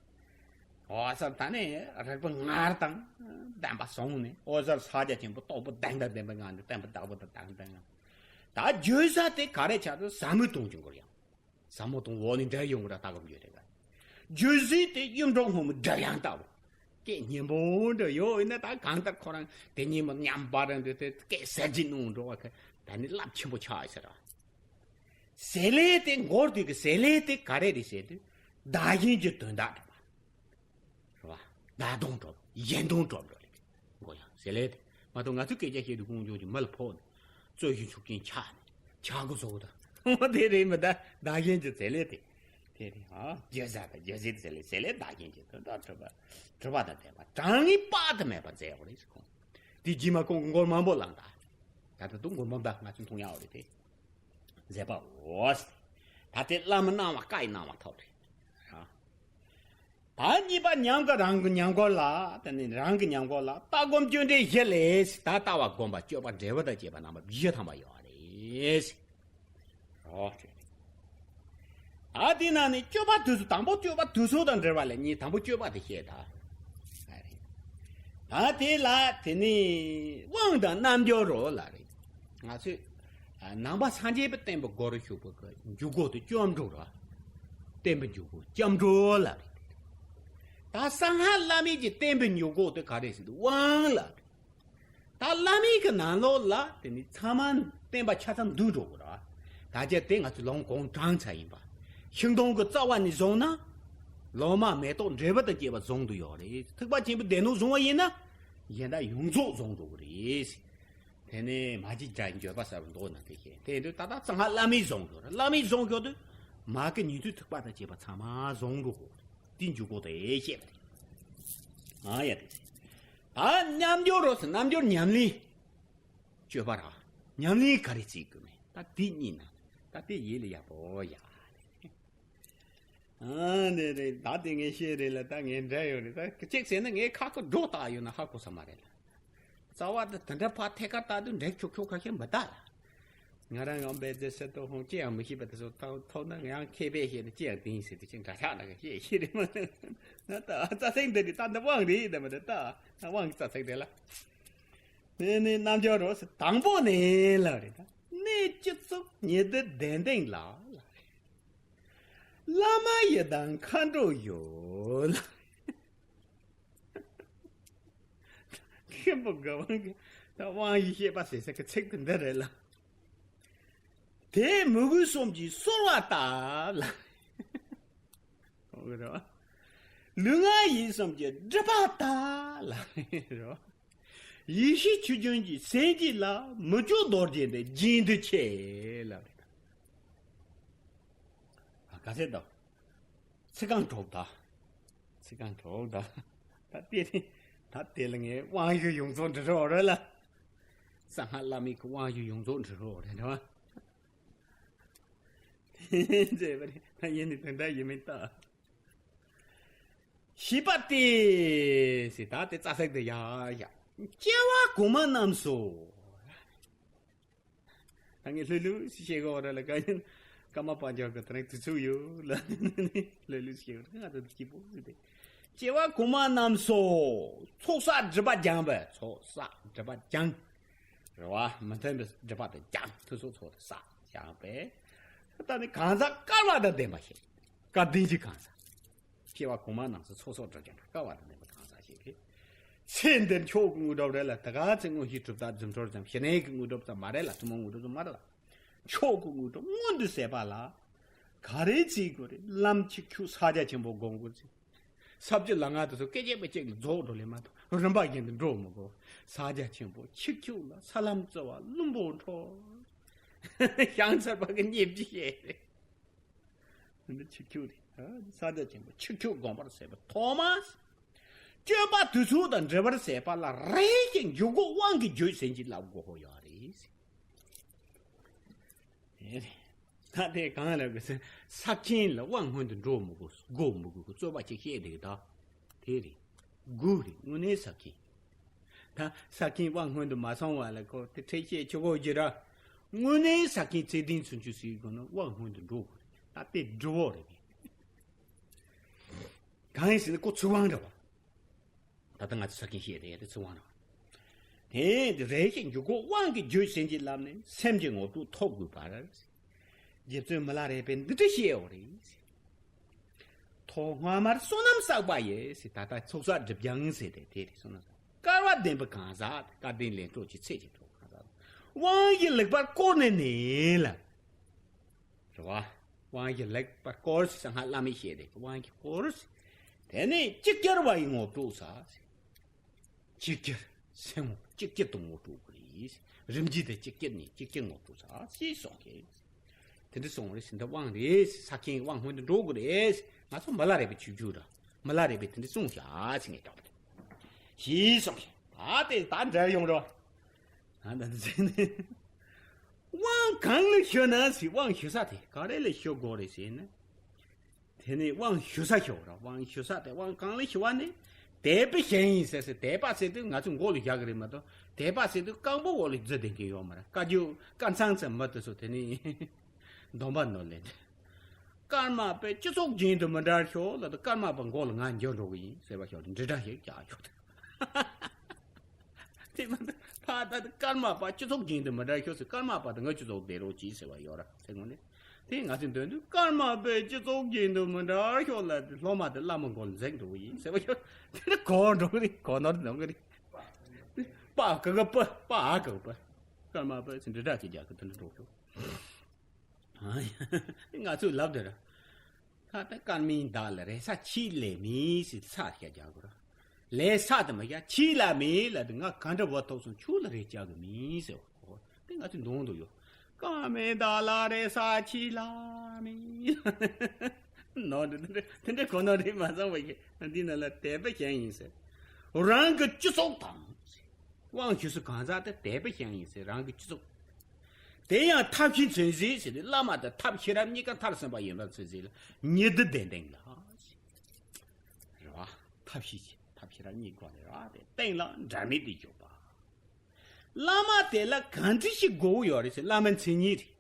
འོ་ཟེར་ད་ནས་རིག་པ་ངར་དང་བདེན་པ་བཟུང་ནས་འོ་ཟེར་ཕྱག་རྒྱ་ཆེན་པོ་རྟོགས་པ་བདག་འདྲ་བསྡད་པ་ངང་ནས་བསྟན་པ་བདག་པོ་དང་བདག་འདྲ་ངང་། ད་བརྗོད་བྱ་དེ་ག་རེ་ཆགས་ཚུལ་ཟབ་མོའི་དོན་གྱི་མགོར་ཡང་། ཟབ་མོ་དང་འོག་ནས་འབྲེལ་ཡོང་གི་ར་ལྟ་གི་ཡོད་རེད་ག། བརྗོད་བྱ་དེ་གཡུ་འབྲུག་སྔོན་མོའི་སྒྲ་དབྱངས་ལྟ་བུ། སྐད་སྙན་པོ་འདྲ་ཡོད་ཡིན་ན་ད་གང་ལྟར་ཁོ་རང་དེ་ཉིན་མོ་ཉམས་པ་རང་དུ་དེ་སྐད་གསར་བརྗེ་གནང་འགྲོ་བ་ཁ་ད་ནི་རླབས་ཆེན་པོ་ཆགས་ཡོད་ས་རེད། ཟེར་ལེ་དེ་མགོར་དུས་ཀྱི་ཟེར་ལེ་དེ་ག་རེ་རེད་ཟེར་དུས་བདག་གཞན་གྱི་དོན་དག་འགྲུབ་པ། རེད་བ། བདག་དོན་འགྲུབ་གཞན་དོན་འགྲུབ་འགྲོ་ལེ། མགོ་ཡང་ཟེར་ལེ་དེ་མ་གཏོགས་ང་ཚོས་སྐད་ཆ་བཤད་དུས་ཀུན་འབྱུང་གི་མི་ལ་ཕོག་ནས་རྩོད་གཞི་འཇོག་རྐྱེན་ཆགས་ནས་ཆག་སྒོ་བཟོ་གི་ད། འོ་དེ་རེད་མི་ད་བདག་གཞན་གྱི་ཟེར་ལེ་དེ། དེ་རེད་ཨ་བརྗོད་བྱ་དང་བརྗོད་བྱེད་དེ་ཟེར་ལེ་ཟེར་ལེ་བདག་གཞན་གྱི་དོན་དག་གྲུབ་པ་གྲུབ་པ་དང་ལྡན་པ་གྲངས་ངེས་དཔག་ཏུ་མེད་པ་མཛད་ཡོད་རེད་ཟེར་ཁོང་། དེ་རྗེས་མ་ཁོང་གི་མགོར་མང་པོ་བླངས་ད། ད་ད་དུང་མགོར་མང་པོ་ད་ང་ཚོས་མཐོང་ཡག་ཡོད་རེད་དེ། མཛད་པའོ། ད་དེ་བླ་མའི་གནང་བ་བཀའ་ཡི་གནང་བ་ཐོབ་རེད། ད་གཉིས་པ་ཉམས་དགའ་རང་གི་ཉམས་མགོར་ལ་དེ་ནི་རང་གི་ཉམས་མགོར་ལ་ལྟ་སྒོམ་སྤྱོད་འབྲས་བཞི་ལས་ད་ལྟ་བ་སྒོམ་པ་སྤྱོད་པ་འབྲས་བུ་དང་བཅས་པ་རྣམ་པ་བཞི་ཐམ་པ་ཡོད་རེད། རོ་ད་དེ་ན་ནི་སྤྱོད་པ་དུས་ཚོད་དང་པོ་སྤྱོད་པ་དུས་ཚོད་དང་འབྲེལ་བ་ལས་གཉིས་དང་པོ་སྤྱོད་པ་དེ་བཤད་ད། ད་དེ་ལ་དེ་ནི་དབང་དང་རྣལ་འབྱོར་རོ་ལ་རེད། ང་ཚོས་ནང་པ་སངས་རྒྱས་པའི་བསྟན་པའི་སྒོ་རུ་ཞུགས་པའི་འཇུག་སྒོ་དེ་སྐྱབས་འགྲོ་ར། བསྟན་པའི་འཇུག་སྒོ་སྐྱབས་འགྲོ་ལ་རེད། ད་གསང་སྔགས་བླ་མེད་ཀྱི་བསྟན་པའི་འཇུག་སྒོ་དེ་ག་རེ་ཟེར་དུས་དབང་ལ་རེད། ད་བླ་མེད་ཀྱི་ནང་ལོགས་ལ་དེ་ནི་ཚང་མ་བསྟན་པ་ཆ་ཚང་འདུས་འགྲོ་དགོས་ར། ད་ཆ་དེ་ང་ཚོས་ལུང་གང་དྲངས་ཚར་ཡིན་པ། ཤིང་སྡོང་གི་རྩ་བ་ནས་བཟུང་ན། ལོ་མ་མེ་ཏོག་འབྲས་བུ་དང་བཅས་པ་བཟུང་དུ་ཡོད་རེད། ཐེག་པ་ཆེན་པོའི་སྡེ་སྣོད་བཟུང་བ་ཡིན་ན། གཞན་དག་ཡོངས་རྫོགས་བཟུང་འགྲོ་གི་རེད། དེ་ནས་མ་གཅིག་སྒྲ་འགྱོད་པ་གསལ་བར་འདོད་ན་དེ་བཤད་དེ་དུས་ད་ལྟ་གསང་སྔགས་བླ་མེད་བཟུང་འགྲོ་རེད། བླ་མེད་བཟུང་འགྲོ་དུས་མ་གི་ཉན་ཐོས་ཐེག་པ་དང་བཅས་པ་ཚང་མ་བཟུང་འགྲོ་གི་རེད། དེ་འཇུག་སྒོ་དེ་བཤད་པ་རེད། ཨ་ཡ་དེ། ད་རྣལ་འབྱོར་རོ་ཟེར་རྣལ་འབྱོར་ཉམས་ལེན། སྤྱོད་པ་ར། ཉམས་ལེན་ག་རེ་བྱེད་དགོས་མེད་ད་དེ་གཉིས་ན། ད་དེ་ཡིད་ལ་ཡག་པོ་ཡ། ཨ་ནི་རེད་ད་དེ་ངས་བཤད་རེད་ལ་ད་ངས་འདྲ་ཡོད་རེད་ད་གཅིག་ཟེར་ན་ངས་ཁ་ཁོ་སྒྲོ་བཏགས་ཡོད་ན་ཧ་གོ་ས་མ་རེད་ལ། རྩ་བ་དེ་དེ་འདྲ་ཕར་ཐད་ཀར་བལྟ་དུས་འགྲིག་ཆོག་ཆོག་ཁ་ཤས་མི་ལྟ་ལ། ང་རང་ཡང་བེ་ཛེ་སེ་ཏོ་ཧོང་ཅི་ཡང་མི་ཤེས་པ་དེ་ཚོ་ཐོག་ཐོག་ན་ང་ཡང་མཁས་པས་བཤད་དེ་ཅི་ཡང་དེ་ཡིན་ཟེར་དེ་ཅི་འདྲ་ཆགས་ན་ག་ཤེས་ཤེས་རེད་མ་ན་ད་རྩ་ཚིག་འདི་རེད་ད་འདི་དབང་རེད་ད་མ་རེད་ད་དབང་གི་རྩ་ཚིག་རེད་ལ། དེ་ནི་རྣལ་འབྱོར་རོ་ཟེར་དང་པོ་ནས་ལ་རེད་ད་གནས་བཅུ་གསུམ་ཉི་ཟླ་གདན་སྟེང་ལ་ལ་རེད། བླ་མ་ཡི་དམ་མཁའ་འགྲོ་ཡོད་ལ། མཁན་པོ་དགའ་དབང་གིས་ད་དབང་ཡི་བཤད་པ་ཟེར་ས་གི་ཚིག་དེ་འདི་རེད་ལ། དེ་མོས་གུས་གསུམ་གྱིས་གསོལ་བ་བཏབ་ལ། ལུས་ངག་ཡིད་གསུམ་གྱིས་སྒྲུབ་པ་བཏབ་ལ། ཡེ་ཤེས་ཆོས་ཀུན་གྱི་སེམས་བསྐྱེད་ལ། མི་བསྐྱོད་རྡོ་རྗེ་འདི་རྗེས་འདི་ཆེ་ལ། ག་ཚད་དང་། ཚིག་རྐང་དྲུག་དང་། ཚིག་རྐང་དྲུག་དང་། ད་དེ་ནི་ད་དེ་ལ་ངས་དབང་ཞུ་ཡོངས་རྫོགས་འབྲི་རོགས་རེད་ལ། གསང་སྔགས་བླ་མེད་ཀྱི་དབང་ཞུ་ཡོངས་རྫོགས་འབྲི་རོགས་རེད་རེད་བ། མཛད་པ་རེད་ད་ཡིན་ནི་དོན་དག་ཡིན་མིན་ལྟ། ཞེས་པ་སྟེ། ཟེར་ད་དེ་རྩ་ཚིག་དེ་ཡ་ཡ། སྐྱེ་བ་གོང་མ་རྣམས་སོ། ད་ངས་ལྷོད་ལྷོད་ཞིག་བཤད་གོ་ར་ལ་ག་ཡིན། ཀརྨ་པ་ཇག་གི་དེ་རིང་དུས་ཚོད་ཡོད་ལ་ལ་ལུས་ཤེས་ང་ཚོ་སྐྱིད་པོ་ཟིག་དེ། སྐྱེ་བ་གོང་མ་རྣམས་སོ། ཚོགས་བསགས་སྒྲིབ་པ་སྦྱངས་པས། ཚོགས་བསགས་སྒྲིབ་པ་སྦྱངས། རེད་བ། མི་མཐུན་པའི་སྒྲིབ་པ་དེ་སྦྱངས། ཐུགས་སྲོག་ཚོགས་དེ་བསགས་སྦྱངས་པས། ད་ནི་གང་ཟག་སྐལ་བ་དང་ལྡན་པ་ཞིག་སྐལ་ལྡན་གྱི་གང་ཟག་སྐྱེ་བ་གོང་མ་རྣམས་སུ་ཚོགས་བསགས་སྒྲིབ་སྦྱངས་པ་སྐལ་བ་དང་ལྡན་པ་གང་ཟག་ཞིག་གིས། ཚེ་འདིར་མཆོག་གི་དངོས་གྲུབ་རེད་ལ་ད་ག་ཚེ་དངོས་གཞིའི་གྲུབ་རྟགས་རྫུ་འཕྲུལ་ཙམ་ཞི་གནས་ཀྱི་དངོས་གྲུབ་ཙམ་མ་རེད་ལ་ཐུན་མོང་དངོས་གྲུབ་ཙམ་མ་རེད་ལ། མཆོག་གི་དངོས་གྲུབ་མངོན་དུ་ཟད་པ་ལ། ག་རེ་བྱེད་དགོས་རེད། ལམ་ཆིག་ཆོད་ས་རྒྱ་ཆེན་པོ་སྒོམ་དགོས་ཟེར། ས་བཅུ་ལ་ང་དུ་སོ་སྐད་ཅིག་མི་གཅིག་ལ་རྫོགས་འགྲོ་ལེ་མ་གཏོགས་རིམ་པ་བཞིན་དུ་འགྲོ་མི་དགོས། ས་རྒྱ་ཆེན་པོ་ཆིག་ཆོད་ལ་ས་ལམ་བརྩེ་བ་ལྷུན་པོ་འཕྲོ། ཞང་ཚར་པ་གི་སྙེབ་ཀྱི་ཤེས་རེད། འདི་ཆིག་ཆོད་རེད། ས་རྒྱ་ཆེན་པོ་ཆིག་ཆོད་སྒོམ་པར་ཟད་པའི་ཐོག་མ། སྤྱོད་པ་དུས་ཚོད་དང་འབྲེལ་བར་ཟད་པ་ལ་རེ་ཞིག་འཇུག་སྒོ་དབང་གིས་བརྗོད་ཟིན་གྱིས་བསླབ་དགོས་ཡོད་རེད། ད་དེ་གང་ལ་གི་ས་ས་ཁྱིན་ལ་དབང་སྔོན་དུ་འགྲོ་མི་དགོས་སྒོ་མི་དགོས་གི་རྩོད་པ་ཅིག་བཤད་དེ་གི་ད་དེ་རེད། དགོས་རེད་དངོས་གནས་ས་ཁྱིན། ད་ས་ཁྱིན་དབང་སྔོན་དུ་མ་སོང་བ་ལ་ཁོ་དེ་ཁྲེལ་བཤད་ཆོག་གོ་རྒྱུ་ར། དངོས་གནས་ས་ཁྱིན་ཚེ་བདུན་ཚུན་ཆུད་ཟེར་དགོས་ན་དབང་སྔོན་དུ་འགྲོ་དགོས་རེད་ད་དེ་སྒྲུབ་བོ་རེད་གི། གང་ཡིན་ཟེར་ན་ཁོ་ཚུར་དབང་རེད་བ། ད་ལྟ་ང་ཚོ་ས་ཁྱིན་བཤད་དེ་དེ་ཚུར་དབང་རེད་བ། དེ་དེ་རེ་ཞིག་འཇུག་སྒོ་དབང་གིས་བརྗོད་ཟིན་གྱིས་བསླབ་ནས་སེམས་ཀྱི་ངོ་སྤྲོད་ཐོབ་དགོས་པར། རྗེ་བཙུན་མི་ལ་རས་པས་འདི་འདྲ་བཤད་ཡོད་རེད། ཐོག་སྔ་མར་བསོད་ནམས་བསགས་པ་ཡིས་ཟེར་ད་ལྟ་ཚོགས་བསགས་སྒྲིབ་སྦྱང་ཟེར་ཏེ་དེ་རེད་བསོད་ནམས་བསགས། སྐལ་བ་ལྡན་པའི་གང་ཟག་སྐལ་ལྡན་ལས་འཕྲོ་གྱི་ཚེ་གཅིག་ཐོབ་གང་ཟག་དབང་གིས་ལེགས་པར་བསྐོར་ནས་ནི་ལ། རེད་བ། དབང་གིས་ལེགས་པར་བསྐོར་ཟེར་སྔ་བླ་མས་བཤད་དེ་དབང་གིས་བསྐོར་ཟེར། དེ་ནས་ཅིག་ཅར་བ་ཡི་ངོ་སྤྲོད་ས་ཟེར། ཅིག་ཅར་སེམས་ངོ་ཅིག་ཅར་དུ་ངོ་སྤྲོད་དགོས་རེད། རིམ་གྱིས་དེ་ཅིག་ཅར་ནས་ཅིག་ཅར་ངོ་སྤྲོད་ས་ཞེས་གསུངས་ཀྱི། དེ་འདྲ་གསུངས་རེད་ཟེར་འདི་དབང་རེད་ས་ཁྱིན་དབང་སྔོན་དུ་འགྲོ་དགོས་རེད། ང་ཚོ་མི་ལ་རས་པའི་ཆོས་བརྒྱུད་ར་མི་ལ་རས་པས་དེ་འདྲ་གསུངས་བཞག་ཟེར་ངས་སྐབས་དེ་ཞེས་གསུངས་ཀྱི། ད་དེ་ད་འབྲེལ་ཡོང་རོགས། ཨ་ད་འདི་ཟེར་ནས། དབང་གང་ལ་ཞུ་ན་ཟེར་དབང་ཞུ་ས་དེ་ག་རེ་ལ་ཞུ་དགོས་རེད་ཟེར་ན། དེ་ནས་དབང་ཞུ་ས་ཞུ་ར་དབང་ཞུ་ས་དེ་དབང་གང་ལ་ཞུ་བ་ནི། དད་པའི་ཞིང་ཡིན་ཟེར་ཟེར་དད་པ་ཟེར་དུས་ང་ཚོ་མགོ་ལ་བཞག་གི་རེད་མ་གཏོགས་དད་པ་ཟེར་དུས་རྐང་པ་འོག་ལ་རྫི་བསྡད་མཁན་ཡོད་མ་རེད། བཀའ་བརྒྱུད་བཀའ་ཚང་ཚང་མ་དེ་ཚོ་དེ་ནས་སྡོམ་པ་ནོར་ལེན་དེ། ཀརྨ་པས་སྤྱི་ཚོགས་རྒྱུན་དུ་མི་འདྲར་ཤོག་ལ་དུ་ཀརྨ་པ་མགོ་ལ་ང་འགྱོ་འགྲོ་གི་ཡིན་ཟེར་བ་ཤོག་འདྲི་འདྲ་ཞིག་བྱ་ཤོག་དེ། དེ་མ་ཐག་ཕ་ད་ཀརྨ་པ་སྤྱི་ཚོགས་རྒྱུན་དུ་མི་འདྲ་ཤོག་ཟེར་ཀརྨ་པ་དང་ང་སྤྱི་ཚོགས་བསྡད་རོགས་གྱིས་ཟེར་བ་ཡོད་ར་ཟེར་ངོ་ནི། དེ་ང་ཚོས་འདོན་དུས་ཀརྨ་པས་སྤྱི་ཚོགས་རྒྱུན་དུ་མི་འདྲ་ཤོག་ལ་དེ་སློབ་མ་དེ་བླ་མ་མགོ་ལ་འཛེག་འགྲོ་གི་ཡིན་ཟེར་བ་ཤོག་དེ་ནི་གོ་འགྲོ་གི་རེད་གོ་ནོར་འདོན་གི་རེད། པ་ག་ག་པ་པ་ཨ་ག་ག་པ། ཀརྨ་པ་ཟེར་འདྲི་འདྲ་གྱི་རྒྱ་གི་དེ་འདྲ་འགྲོ་ཤོག་ང་ཚོས་ལབ་དེ་ར། ད་ལྟ་སྐར་མིན་བདག་ལ་རེ་ས་ཆི་ལས་མིན་ཟེར་ས་རྒྱ་རྒྱག་དགོས་ར། ལས་ས་དེ་མ་རྒྱ་ཆི་ལ་མིན་ལ་དེ་ང་ག་འདྲ་བ་ཐོག་སོང་ཆུ་ལ་རེ་རྒྱག་གི་མིན་ཟེར་བ་དེ་ང་ཚོས་འདོན་དུ་ཡོད། སྐར་མིན་བདག་ལ་རེ་ས་ཆི་ལ་མིན། ནོར་འདི་འདྲ་དེ་འདྲ་གོ་ནོར་རེད་མ་བཟང་བ་ཡིན་འདི་ན་ལ་དད་པ་གཞན་ཡིན་ཟེར། རང་གི་སྤྱི་ཚོགས་དང་། དབང་ཞུ་ས་གང་ཟག་དེ་དད་པ་གཞན་ཡིན་ཟེར་རང་གི་སྤྱི་ཚོགས། དེ་ཡང་ཐབས་ཤེས་མཚོན་བྱེད་ཟེར་ཏེ་བླ་མ་དང་ཐབས་ཤེས་རབ་གཉིས་ཀ་མཐར་སོན་པ་ཡིན་པ་མཚོན་བྱེད་ལ་ཉི་ཟླ་ལྡན་སྟེང་ལ། རེད་བ། ཐབས་ཤེས་ཀྱི་ཐབས་ཤེས་རབ་གཉིས་སྒོ་ནས་རེད་བ་དེ་སྟེང་ལ་འབྲལ་མེད་དུ་འཇོག་པ། བླ་མ་དེ་ལ་གང་འདྲ་ཞིག་དགོས་ཡོད་རེད་ཟེར་བླ་མའི་མཚན་ཉིད་རེད།